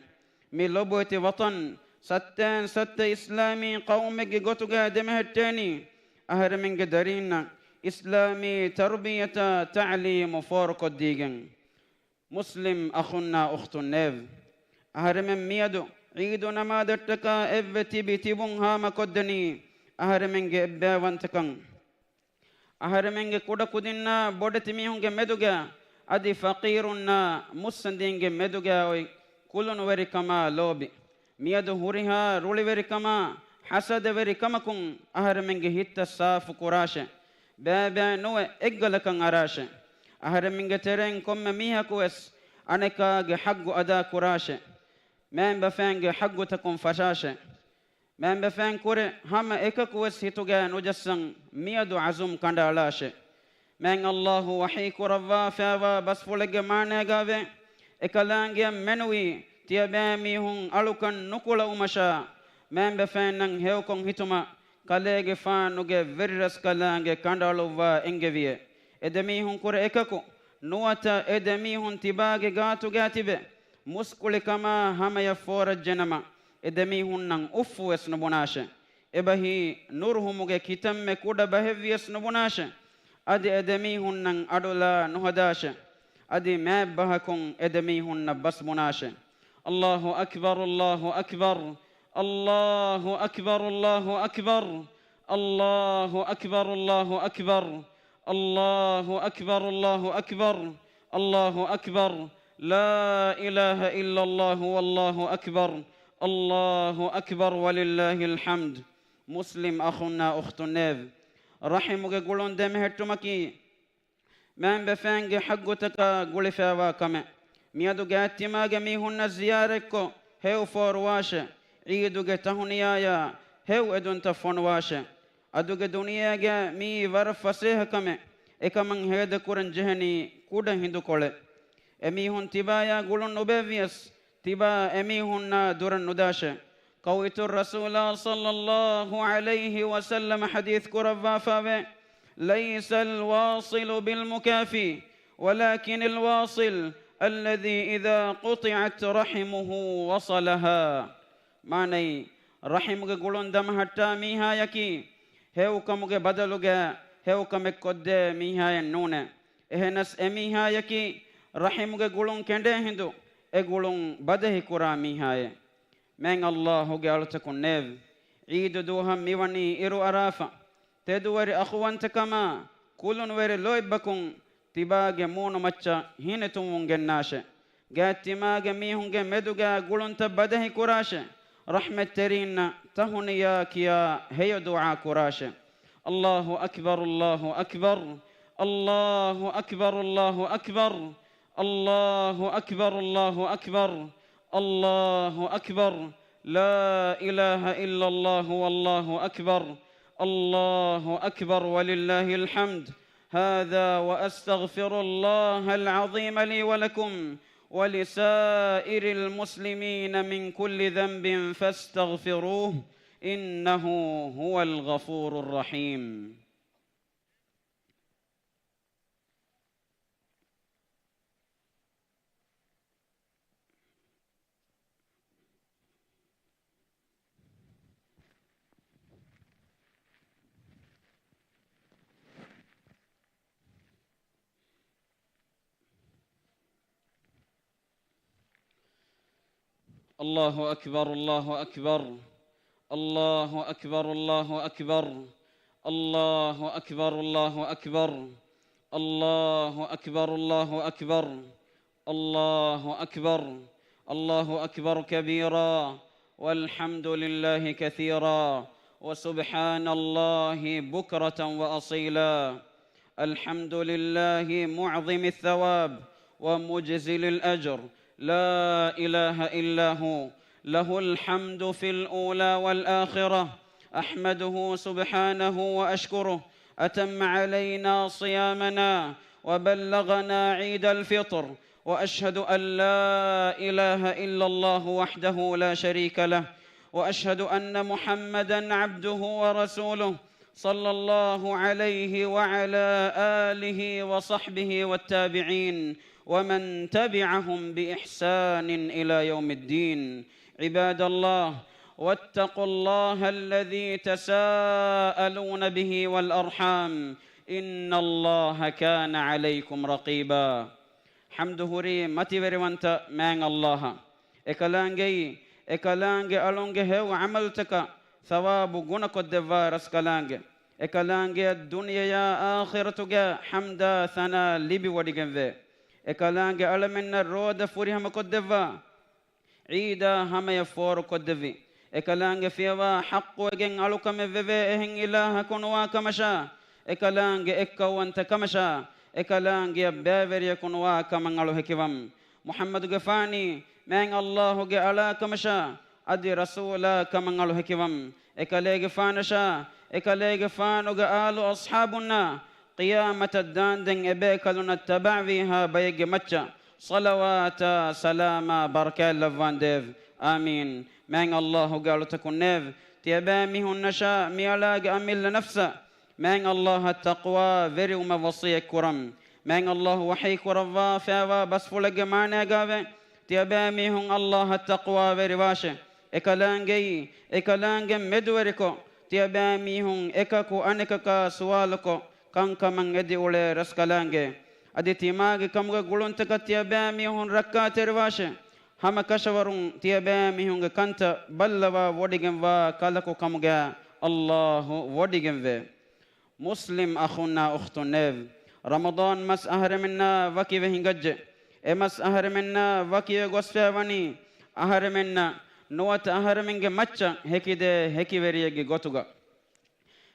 މި ލޮބުވެތި ވަޠަން ސައްތައިން ސައްތަ އިސްލާމީ ޤައުމެއްގެ ގޮތުގައި ދެމެހެއްޓޭނީ، އަހަރެމެންގެ ދަރީންނަށް އިސްލާމީ ތަރުބިއްޔަތާ ތަޢުލީމު ފޯރުކޮށްދީގެން. މުސްލިމް އަޚުންނާ އުޚްތުންނޭވެ! އަހަރެމެން މިއަދު ޢީދު ނަމާދަށްޓަކާ އެއްވެ ތިބި ތިބުން ހާމަކޮށްދެނީ އަހަރެމެންގެ އެއްބައިވަންތަކަން. އަހަރެމެންގެ ކުޑަކުދިންނާ ބޮޑެތި މީހުންގެ މެދުގަ، އަދި ފަޤީރުންނާ މުއްސަނދީންގެ މެދުގަ އޮތް ކުލުނުވެރިކަމާ ލޯބި. މިއަދު ހުރިހާ ރުޅިވެރިކަމާ، ޙަސަދަވެރިކަމަކުން އަހަރެމެންގެ ހިތްތައް ސާފު ކުރާށެ. ބައިބައި ނުވެ އެއްގަލަކަށް އަރާށެ. އަހަރެމެންގެ ތެރެއިން ކޮންމެ މީހަކު ވެސް އަނެކާގެ ޙައްޤު އަދާ ކުރާށެ. މައިންބަފައިންގެ ޙައްޤުތަކުން ފަށާށެ. މައިންބަފައިން ކުރެ ހަމަ އެކަކު ވެސް ހިތުގައި ނުޖައްސަން މިއަދު ޢަޒުމް ކަނޑައަޅާށެ. މާތް ﷲ ވަޙީ ކުރައްވާފައިވާ ބަސްފުޅެއްގެ މާނައިގައިވޭ، އެކަލާނގެއަށް މެނުވީ، ތިޔަބައިމީހުން އަޅުކަން ނުކުޅައުމަށާ، މައިންބަފައިންނަށް ހެޔޮކޮށް ހިތުމަށް، ކަލޭގެފާނުގެ ވެރިރަސްކަލާނގެ ކަނޑައަޅުއްވާ އެންގެވިއޭ. އެ ދެމީހުން ކުރެ އެކަކު ނުވަތަ އެ ދެމީހުން ތިބާގެ ގާތުގައި ތިބެ މުސްކުޅިކަމާ ހަމަޔަށް ފޯރައްޖެނަމަ، އެ ދެމީހުންނަށް އުފްފު ވެސް ނުބުނާށެ. އެބަހީ ނުރުހުމުގެ ކިތަންމެ ކުޑަ ބަހެއްވިޔަސް ނުބުނާށެ. އަދި އެ ދެމީހުންނަށް އަޑުލާ ނުހަދާށެ. އަދި މާތް ބަހަކުން އެ ދެމީހުންނަށް ބަސް ބުނާށެ. الله أكبر، الله أكبر، الله أكبر، الله أكبر، الله أكبر، الله أكبر، الله أكبر، الله أكبر، الله أكبر. لا إله إلا الله والله أكبر. الله أكبر ولله الحمد. މުސްލިމް އަޚުންނާ އުޚްތުންނޭވެ! ރަޙިމުގެ ގުޅުން ދެމެހެއްޓުމަކީ، މައިންބަފައިންގެ ޙައްޤުތަކާ ގުޅިފައިވާ ކަމެއް. މިއަދު ގާތްތިމާގެ މީހުންނަށް ޒިޔާރަތްކޮށް ހެޔޮ ފޯރުވާށެ. ޢީދުގެ ތަހުނިޔާޔާ ހެޔޮ އެދުންތައް ފޮނުވާށެ. އަދުގެ ދުނިޔޭގަ މިއީ ވަރަށް ފަސޭހަ ކަމެއް. އެކަމަށް ހޭދަކުރަން ޖެހެނީ ކުޑަ ހިނދުކޮޅެއް. އެމީހުން ތިބާޔާ ގުޅުން ނުބޭއްވިޔަސް، ތިބާ އެމީހުންނާ ދުރަށް ނުދާށެ. ކައުއިތުރު ރަސޫލާ ޞައްލައްލާހު ޢަލައިހި ވަސައްލަމަ ޙަދީޘް ކުރައްވާފައިވޭ، ليس الواصل بالمكافي، ولكن الواصل الذي إذا قطعت رحمه وصلها. މާނައީ، ރަޙިމުގެ ގުޅުން ދަމަހައްޓާ މީހާޔަކީ، ހެޔޮކަމުގެ ބަދަލުގައި ހެޔޮކަމެއް ކޮށްދޭ މީހާޔެއް ނޫނޭ. އެހެނަސް އެމީހާޔަކީ، ރަޙިމުގެ ގުޅުން ކެނޑޭ ހިނދު، އެ ގުޅުން ބަދަހިކުރާ މީހާއެއް. މާތް ﷲ ގެ އަޅުތަކުންނޭވެ! ޢީދު ދުވަހަށް މިވަނީ އިރުއަރާފަ. ތެދުވެރި އަޚުވަންތަކަމާ، ކުލުނުވެރި ލޯތްބަކުން ތިބާގެ މޫނުމައްޗަށް ހިނިތުންވުން ގެންނާށެ. ގާތްތިމާގެ މީހުންގެ މެދުގައި ގުޅުންތައް ބަދަހި ކުރާށެ. ރަޙްމަތްތެރީންނަށް ތަހުނިޔާ ކިޔާ ހެޔޮ ދުޢާ ކުރާށެ. الله أكبر، الله أكبر، الله أكبر، الله أكبر، الله أكبر، الله أكبر، الله أكبر. لا إله إلا الله والله أكبر. الله أكبر ولله الحمد. هذا وأستغفر الله العظيم لي ولكم ولسائر المسلمين من كل ذنب فاستغفروه إنه هو الغفور الرحيم. الله أكبر، الله أكبر، الله أكبر، الله أكبر، الله أكبر، الله أكبر، الله أكبر، الله أكبر، الله أكبر، الله أكبر، الله أكبر كبيرا، والحمد لله كثيرا، وسبحان الله بكرة وأصيلا. الحمد لله معظم الثواب ومجزل الأجر، لا إله إلا هو، له الحمد في الأولى والآخرة. أحمده سبحانه وأشكره، أتم علينا صيامنا وبلغنا عيد الفطر، وأشهد أن لا إله إلا الله وحده لا شريك له، وأشهد أن محمدا عبده ورسوله، صلى الله عليه وعلى آله وصحبه والتابعين ومن تبعهم بإحسان إلى يوم الدين. عباد الله، واتقوا الله الذي تساءلون به والأرحام، إن الله كان عليكم رقيبا. ޙަމްދު ހުރީ މަތިވެރިވަންތަ މާތް ﷲ އަށް. އެކަލާނގެއީ، އެކަލާނގެ އަޅުންގެ ހެޔޮ ޢަމަލުތަކަށް ޘަވާބު ގުނަކޮށްދެއްވާ ރަސްކަލާނގެ. އެކަލާނގެއަށް ދުނިޔެޔާ އާޚިރަތުގެ ޙަމްދާ ޘަނާ ލިބިވޮޑިގެންވޭ. އެކަލާނގެ އަޅަމެންނަށް ރޯދަ ފުރިހަމަކޮށްދެއްވާ، ޢީދާ ހަމަޔަށް ފޯރުކޮށްދެއްވި. އެކަލާނގެ ފިޔަވާ ޙައްޤުވެގެން އަޅުކަމެއް ވެވޭ އެހެން އިލާހަކު ނުވާ ކަމަށާ، އެކަލާނގެ އެއްކައުވަންތަ ކަމަށާ، އެކަލާނގެއަށް ބައިވެރިޔަކު ނުވާ ކަމަށް އަޅު ހެކިވަން. މުޙައްމަދުގެފާނީ މާތް ﷲ ގެ އަޅާ ކަމަށާ، އަދި ރަސޫލާ ކަމަށް އަޅު ހެކިވަން. އެކަލޭގެފާނަށާ، އެކަލޭގެފާނުގެ އާލު އަޞްޙާބުންނާ، ޤިޔާމަތަށް ދާންދެން އެބޭކަލުންނަށް ތަބަޢަވީހާ ބައެއްގެ މައްޗަށް ޞަލަވާތާ ސަލާމާ ބަރަކާތްލައްވާނދޭވެ. އާމީން. މާތް ﷲ ގެ އަޅުތަކުންނޭވެ! ތިޔަބައިމީހުންނަށާ މިއަޅާގެ އަމިއްލަ ނަފްސަށް މާތް ﷲ އަށް ތަޤްވާ ވެރިވުމަށް ވަޞިއްޔަތް ކުރަން. މާތް ﷲ ވަޙީ ކުރައްވާފައިވާ ބަސްފުޅެއްގެ މާނައިގާވޭ، ތިޔަބައިމީހުން ﷲ އަށް ތަޤްވާވެރިވާށޭ. އެކަލާނގެއީ، އެކަލާނގެ މެދުވެރިކޮށް، ތިޔަބައިމީހުން އެކަކު އަނެކަކާ ސުވާލުކޮށް، ކަންކަމަށް އެދި އުޅޭ ރަސްކަލާނގެ. އަދި ތިމާގެ ކަމުގެ ގުޅުންތަކަށް ތިޔަބައިމީހުން ރައްކާތެރިވާށޭ. ހަމަ ކަށަވަރުން ތިޔަބައިމީހުންގެ ކަންތައް ބައްލަވާ ވޮޑިގެންވާ ކަލަކު ކަމުގައި ﷲ ވޮޑިގެންވޭ. މުސްލިމް އަޚުންނާ އުޚްތުންނޭވެ! ރަމަޟާން މަސް އަހަރެމެންނާ ވަކިވެ ހިނގައްޖެ. އެ މަސް އަހަރެމެންނާ ވަކިވެ ގޮސްފައިވަނީ، އަހަރެމެންނަށް ނުވަތަ އަހަރެމެންގެ މައްޗަށް ހެކިދޭ ހެކިވެރިއެއްގެ ގޮތުގަ.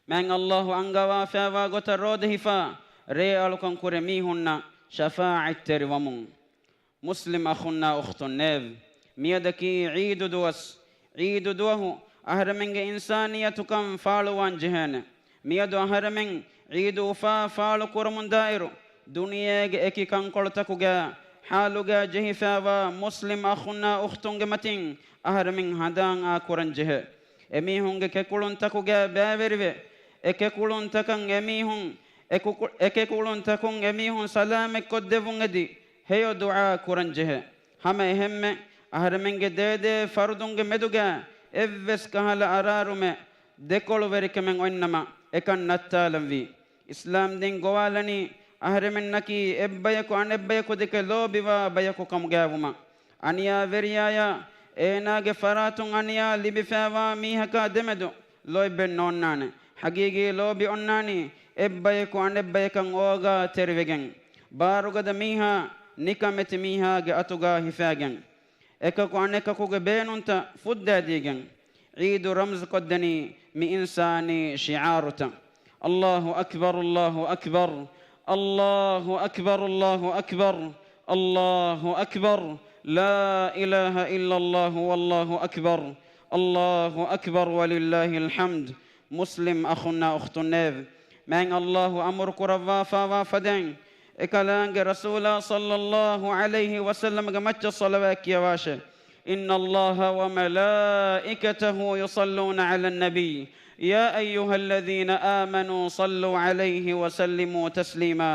މާތް ﷲ އަންގަވާފައިވާ ގޮތަށް ރޯދަ ހިފާ، ރޭ އަޅުކަން ކުރި މީހުންނަށް ޝަފާޢަތްތެރި ވަމުން. މުސްލިމް އަޚުންނާ އުޚްތުންނޭވެ! މިއަދަކީ ޢީދު ދުވަސް. ޢީދު ދުވަހު އަހަރެމެންގެ އިންސާނިއްޔަތުކަން ފާޅުވާން ޖެހޭނެ. މިއަދު އަހަރެމެން ޢީދު އުފާ ފާޅު ކުރަމުންދާއިރު، ދުނިޔޭގެ އެކި ކަންކޮޅުތަކުގެ ޙާލުގަ ޖެހިފައިވާ މުސްލިމް އަޚުންނާ އުޚްތުންގެ މަތިން އަހަރެމެން ހަނދާން އާ ކުރަން ޖެހޭ. އެމީހުންގެ ކެކުޅުންތަކުގައި ބައިވެރިވެ، އެ ކެކުޅުންތަކަށް އެމީހުން، އެ ކު-، އެ ކެކުޅުންތަކުން އެމީހުން ސަލާމަތްކޮށްދެއްވުން އެދި، ހެޔޮ ދުޢާ ކުރަން ޖެހޭ. ހަމަ އެހެންމެ، އަހަރެމެންގެ ދޭދޭ ފަރުދުންގެ މެދުގަ އެއްވެސް ކަހަލަ އަރާރުމެއް ދެކޮޅުވެރިކަމެއް އޮތްނަމަ، އެކަން ނައްތާލަންވީ. އިސްލާމްދީން ގޮވާލަނީ، އަހަރެމެންނަކީ އެއްބަޔަކު އަނެއްބަޔަކު ދެކެ ލޯބިވާ ބަޔަކު ކަމުގައިވުމަށް. އަނިޔާވެރިޔާޔާ އޭނާގެ ފަރާތުން އަނިޔާ ލިބިފައިވާ މީހަކާ ދެމެދު ލޯތްބެއް ނޯންނާނެ. ޙަޤީޤީ ލޯބި އޮންނާނީ އެއްބަޔަކު އަނެއްބަޔަކަށް އޯގާތެރިވެގެން، ބާރުގަދަ މީހާ ނިކަމެތި މީހާގެ އަތުގާ ހިފާގެން، އެކަކު އަނެކަކުގެ ބޭނުންތައް ފުއްދައިދީގެން، ޢީދު ރަމްޒުކޮށްދެނީ މި އިންސާނީ ޝިޢާރުތައް. الله أكبر، الله أكبر، الله أكبر، الله أكبر، الله أكبر، لا إله إلا الله والله أكبر، الله أكبر ولله الحمد. މުސްލިމް އަޚުންނާ އުޚްތުންނޭވެ! މާތް ﷲ އަމުރު ކުރައްވާފާވާ ފަދައިން، އެކަލާނގެ ރަސޫލާ ޞައްލައްލާހު ޢަލައިހި ވަސައްލަމްގެ މައްޗަށް ޞަލަވާތް ކިޔަވާށޭ. إن الله وملائكته يصلون على النبي يا أيها الذين آمنوا صلوا عليه وسلموا تسليما.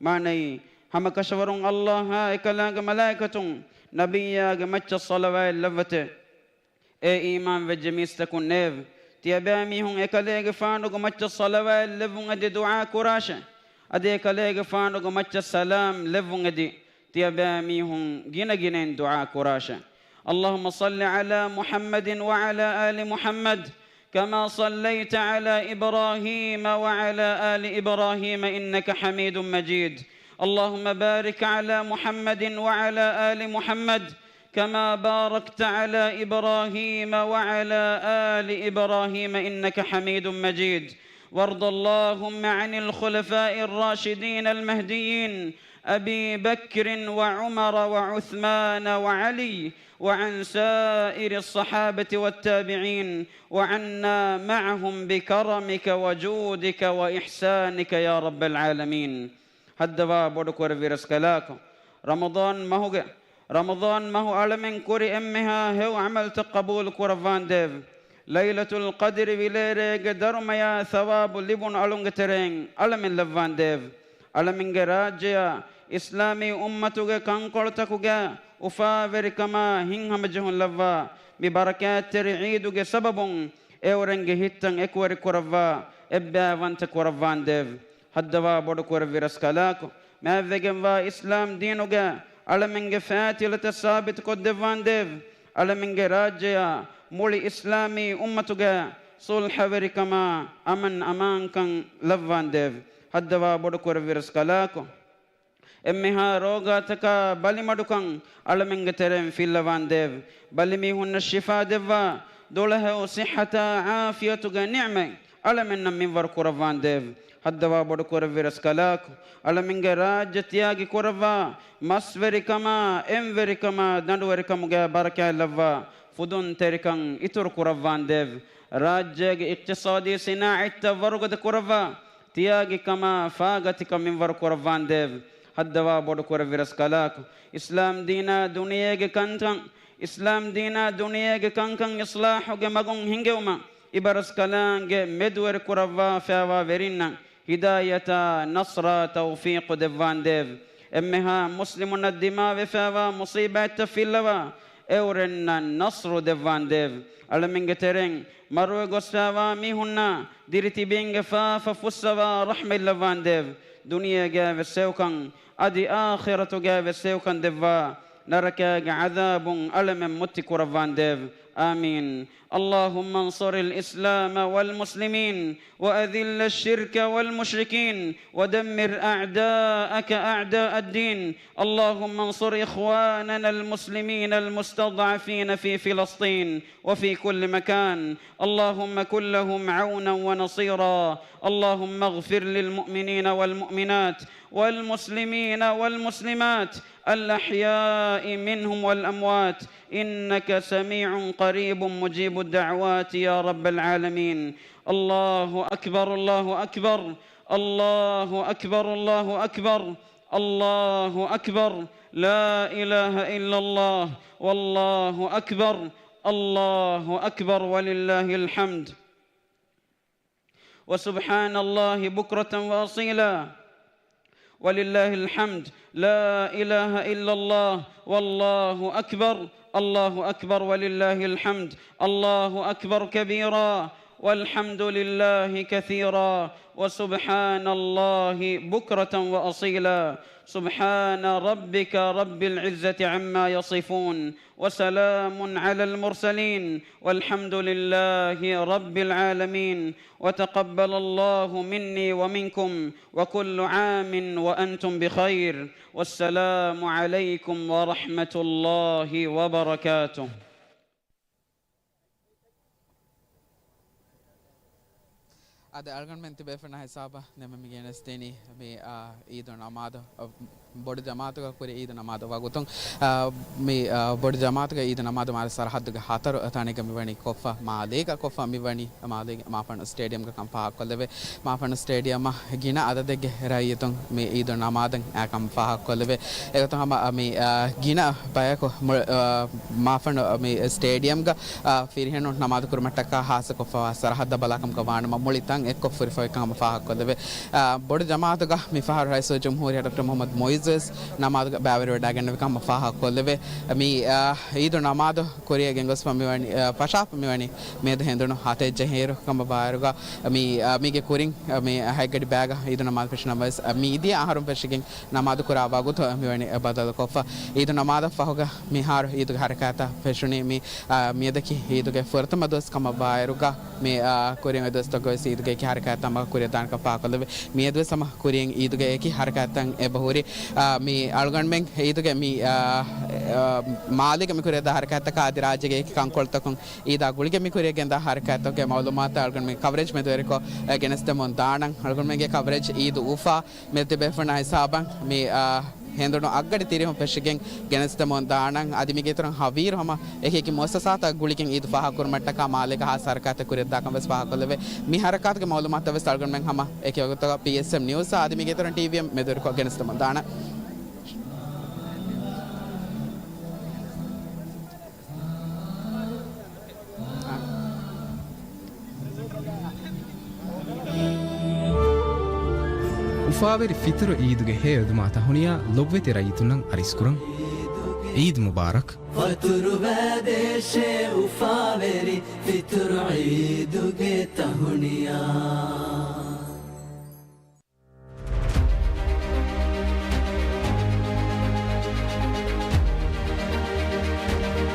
މާނައީ، ހަމަ ކަށަވަރުން ﷲ އާ އެކަލާނގެ މަލާއިކަތުން ނަބިއްޔާގެ މައްޗަށް ޞަލަވާތް ލައްވަތޭ. އޭ އީމާންވެއްޖެ މީސްތަކުންނޭވެ! ތިޔަބައިމީހުން އެކަލޭގެފާނުގެ މައްޗަށް ޞަލަވާތް ލެއްވުން އެދި ދުޢާ ކުރާށޭ. އަދި އެކަލޭގެފާނުގެ މައްޗަށް ސަލާމް ލެއްވުން އެދި ތިޔަބައިމީހުން ގިނަގިނައިން ދުޢާ ކުރާށޭ. اللهم صل على محمد وعلى آل محمد كما صليت على إبراهيم وعلى آل إبراهيم إنك حميد مجيد. اللهم بارك على محمد وعلى آل محمد كما باركت على إبراهيم وعلى آل إبراهيم إنك حميد مجيد. وارض اللهم عن الخلفاء الراشدين المهديين أبي بكر وعمر وعثمان وعلي وعن سائر الصحابة والتابعين وعنا معهم بكرمك وجودك وإحسانك يا رب العالمين. ހައްދަވާ ބޮޑުކުރެއްވި ރަސްކަލާކޮ، ރަމަޟާން މަހުގެ، ރަމަޟާން މަހު އަޅަމެން ކުރި އެންމެހާ ހެޔޮ ޢަމަލުތައް ޤަބޫލު ކުރައްވާނދޭވެ! ލައިލަތުލް ޤަދްރި ވިލޭރޭގެ ދަރުމަޔާ ޘަވާބު ލިބުނު އަޅުންގެ ތެރެއިން އަޅަމެން ލައްވާނދޭވެ! އަޅަމެންގެ ރާއްޖެޔާ އިސްލާމީ އުއްމަތުގެ ކަންކޮޅުތަކުގެ އުފާވެރިކަމާ ހިތްހަމަޖެހުން ލައްވާ މި ބަރަކާތްތެރި ޢީދުގެ ސަބަބުން އެއުރެންގެ ހިތްތައް އެކުވެރި ކުރައްވާ އެއްބައިވަންތަ ކުރައްވާނދޭވެ! ހައްދަވާ ބޮޑުކުރެއްވި ރަސްކަލާކޮ، މާތްވެގެންވާ އިސްލާމް ދީނުގެ އަޅަމެންގެ ފާތިލަތައް ސާބިތުކޮށްދެއްވާނދޭވެ! އަޅަމެންގެ ރާއްޖެޔާ މުޅި އިސްލާމީ އުއްމަތުގެ ޞުލްޙަވެރިކަމާ އަމަން އަމާންކަން ލައްވާނދޭވެ! ހައްދަވާ ބޮޑުކުރެއްވި ރަސްކަލާކޮ، އެންމެހާ ރޯގާތަކާ ބަލިމަޑުކަން އަޅަމެންގެ ތެރެއިން ފިއްލަވާނދޭވެ! ބަލިމީހުންނަށް ޝިފާ ދެއްވާ، ދުޅަހެޔޮ ޞިއްޙަތާ ޢާފިޔަތުގެ ނިޢުމަތް އަޅަމެންނަށް މިންވަރު ކުރައްވާނދޭވެ! ހައްދަވާ ބޮޑުކުރެއްވި ރަސްކަލާކޮ، އަޅަމެންގެ ރާއްޖެ ތިޔާގި ކުރައްވާ މަސްވެރިކަމާ، އެންވެރިކަމާ، ދަނޑުވެރިކަމުގެ ބަރަކާތް ލައްވާ ފުދުންތެރިކަން އިތުރު ކުރައްވާނދޭވެ! ރާއްޖޭގެ އިޤްތިޞާދީ ސިނާޢަތްތައް ވަރުގަދަ ކުރައްވާ ތިޔާގިކަމާ ފާގަތިކަން މިންވަރު ކުރައްވާނދޭވެ! ހައްދަވާ ބޮޑުކުރެއްވި ރަސްކަލާކޮ، އިސްލާމް ދީނާ ދުނިޔޭގެ ކަންކަން، އިސްލާމް ދީނާ ދުނިޔޭގެ ކަންކަން އިޞްލާޙުގެ މަގުން ހިންގެވުމަށް އިބަރަސްކަލާނގެ މެދުވެރި ކުރައްވާފައިވާ ވެރިންނަށް ހިދާޔަތާ، ނަޞްރާ، ތައުފީޤު ދެއްވާނދޭވެ! އެންމެހާ މުސްލިމުންނަށް ދިމާވެފައިވާ މުޞީބާތްތައް ފިއްލަވާ، އެއުރެންނަށް ނަޞްރު ދެއްވާނދޭވެ! އަޅަމެންގެ ތެރެއިން މަރުވެ ގޮސްފައިވާ މީހުންނާ ދިރިތިބީންގެ ފާފަ ފުއްސަވާ ރަޙްމަތް ލައްވާނދޭވެ! ދުނިޔޭގައިވެސް ހެޔޮކަން، އަދި އާޚިރަތުގައިވެސް ހެޔޮކަން ދެއްވާ، ނަރަކާގެ ޢަޛާބުން އަޅަމެން މުއްތި ކުރައްވާނދޭވެ! އާމީން. اللهم انصر الإسلام والمسلمين وأذل الشرك والمشركين ودمر أعداءك أعداء الدين. اللهم انصر إخواننا المسلمين المستضعفين في فلسطين وفي كل مكان. اللهم كن لهم عونا ونصيرا. اللهم اغفر للمؤمنين والمؤمنات والمسلمين والمسلمات الأحياء منهم والأموات، إنك سميع قريب مجيب الدعوات يا رب العالمين. الله أكبر، الله أكبر، الله أكبر، الله أكبر، الله أكبر، لا إله إلا الله، والله أكبر، الله أكبر، ولله الحمد. وسبحان الله بكرة وأصيلا، ولله الحمد، لا إله إلا الله، والله أكبر، الله أكبر، ولله الحمد، الله أكبر كبيرا، والحمد لله كثيرا، وسبحان الله بكرة وأصيلا. سبحان ربك رب العزة عما يصفون، وسلام على المرسلين، والحمد لله رب العالمين، وتقبل الله مني ومنكم، وكل عام وأنتم بخير، والسلام عليكم ورحمة الله وبركاته. އަދި އަޅުގަނޑުމެން ތިބޭފުޅުންނާ ހިސާބަށް ދެންމެ މި ގެނެސްދިނީ މި، އާ، އީދު ނަމާދު، އާ، ބޮޑު ޖަމާޢަތުގަ ކުރި އީދު ނަމާދު ވަގުތުން، އާ، މި، އާ، ބޮޑު ޖަމާޢަތުގަ އީދު ނަމާދު މާލެ ސަރަޙައްދުގެ ހަތަރު ތަނެއްގަ މިވަނީ ކޮށްފަ މާލޭގަ، ކޮށްފަ މިވަނީ މާލޭގެ މާފަންނު ސްޓޭޑިއަމްގަ ކަން ފާހަގަކޮށްލެވޭ. މާފަންނު ސްޓޭޑިއަމަށް ގިނަ އަދަދެއްގެ ރައްޔިތުން މި އީދު ނަމާދަށް އާ ކަން ފާހަގަކޮށްލެވޭ. އެގޮތުން ހަމަ، އާ، މި، އާ، ގިނަ ބަޔަކު މުޅި، އާ، މާފަންނު މި ސްޓޭޑިއަމްގަ، އާ، ފިރިހެނުން ނަމާދު ކުރުމަށްޓަކާ ހާއްސަކޮށްފަވާ ސަރަހައްދަށް ބަލާކަމަކަށް ވާނަމަ މުޅި ތަން އެއްކޮށް ފުރިފައިކަން ހަމަ ފާހަގަކޮށްލެވޭ. އާ، ބޮޑު ޖަމާޢަތުގަ މިފަހަރު ރައީސުލްޖުމްހޫރިއްޔާ ޑޮކްޓަރ މުޙައްމަދު މުޢިއްޒުވެސް ނަމާދުގަ ބައިވެރިވެވަޑައިގެންނެވިކަން ހަމަ ފާހަގަކޮށްލެވޭ. މި، އާ، އީދު ނަމާދު ކުރިޔަށް ގެންގޮސްފަ މިވަނީ، އާ، ފަށާފަ މިވަނީ މިއަދު ހެނދުނު ހަތެއް ޖެހިއިރު ކަމަށް ވާއިރުގަ، މި، އާ، މީގެ ކުރިން، އާ، މި ހަތްގަޑި ބައިގަ އީދު ނަމާދު ފެށުނަމަވެސް، އާ، މި އިދިޔަ އަހަރުން ފެށިގެން ނަމާދު ކުރާ ވަގުތު މިވަނީ ބަދަލުކޮށްފަ. އީދު ނަމާދަށް ފަހުގަ މިހާރު އީދުގެ ހަރަކާތްތައް ފެށުނީ މި، އާ، މިއަދަކީ އީދުގެ ފުރަތަމަ ދުވަސް ކަމަށް ވާއިރުގަ މި، އާ، ކުރިން އޮތް ދުވަސްތަކުގަވެސް އީދުގެ އެކި ހަރަކާތްތައް ހަމަ ކުރިއަށް ދާނެކަން ފާހަގަކޮށްލެވޭ. މިއަދުވެސް ހަމަ ކުރިން އީދުގެ އެކި ހަރަކާތްތައް އެބަހުރި. އާ، މި އަޅުގަނޑުމެން އީދުގެ މި، އާ، މާލޭގަ މި ކުރިއަށްދާ ހަރަކާތްތަކާ އަދި ރާއްޖޭގެ އެކި ކަންކޮޅުތަކުން އީދާ ގުޅިގެން މި ކުރިއަށް ގެންދާ ހަރަކާތްތަކުގެ މައުލޫމާތު އަޅުގަނޑުމެން ކަވަރޭޖް މެދުވެރިކޮށް، އެ، ގެނެސްދެމުން ދާނަން. އަޅުގަނޑުމެންގެ ކަވަރޭޖް އީދު އުފާ މެދު ތިބޭފުޅުންނާ ހިސާބަށް މި، އާ، ހެނދުނު އަށްގަޑި ތިރިހުން ފެށިގެން ގެނެސްދެމުން ދާނަން. އަދި މީގެ އިތުރަށް ހަވީރު ހަމަ އެކި އެކި މުއައްސަސާތައް ގުޅިގެން އީދު ފާހަގަކުރުމަށްޓަކާ މާލޭގަ ހާއްސަ ހަރަކާތެއް ކުރިއަށްދާކަން ވެސް ފާހަގަކޮށްލެވޭ. މި ހަރަކާތުގެ މައުލޫމާތުތައް ވެސް އަޅުގަނޑުމެން ހަމަ އެކި ވަގުތުގަ ޕީއެސްއެމް ނިއުސްއާ އަދި މީގެ އިތުރަށް ޓީވީއެމް މެދުވެރިކޮށް ގެނެސްދެމުން ދާނަން. އުފާވެރި ފިތުރު އީދުގެ ހެޔޮއެދުމާ ތަހުނިޔާ ލޮބުވެތި ރައްޔިތުންނަށް އަރިސްކުރަން. އީދު މުބާރަކް. ފަތުރުވައިދޭށޭ އުފާވެރި ފިތުރު އީދުގެ ތަހުނިޔާ.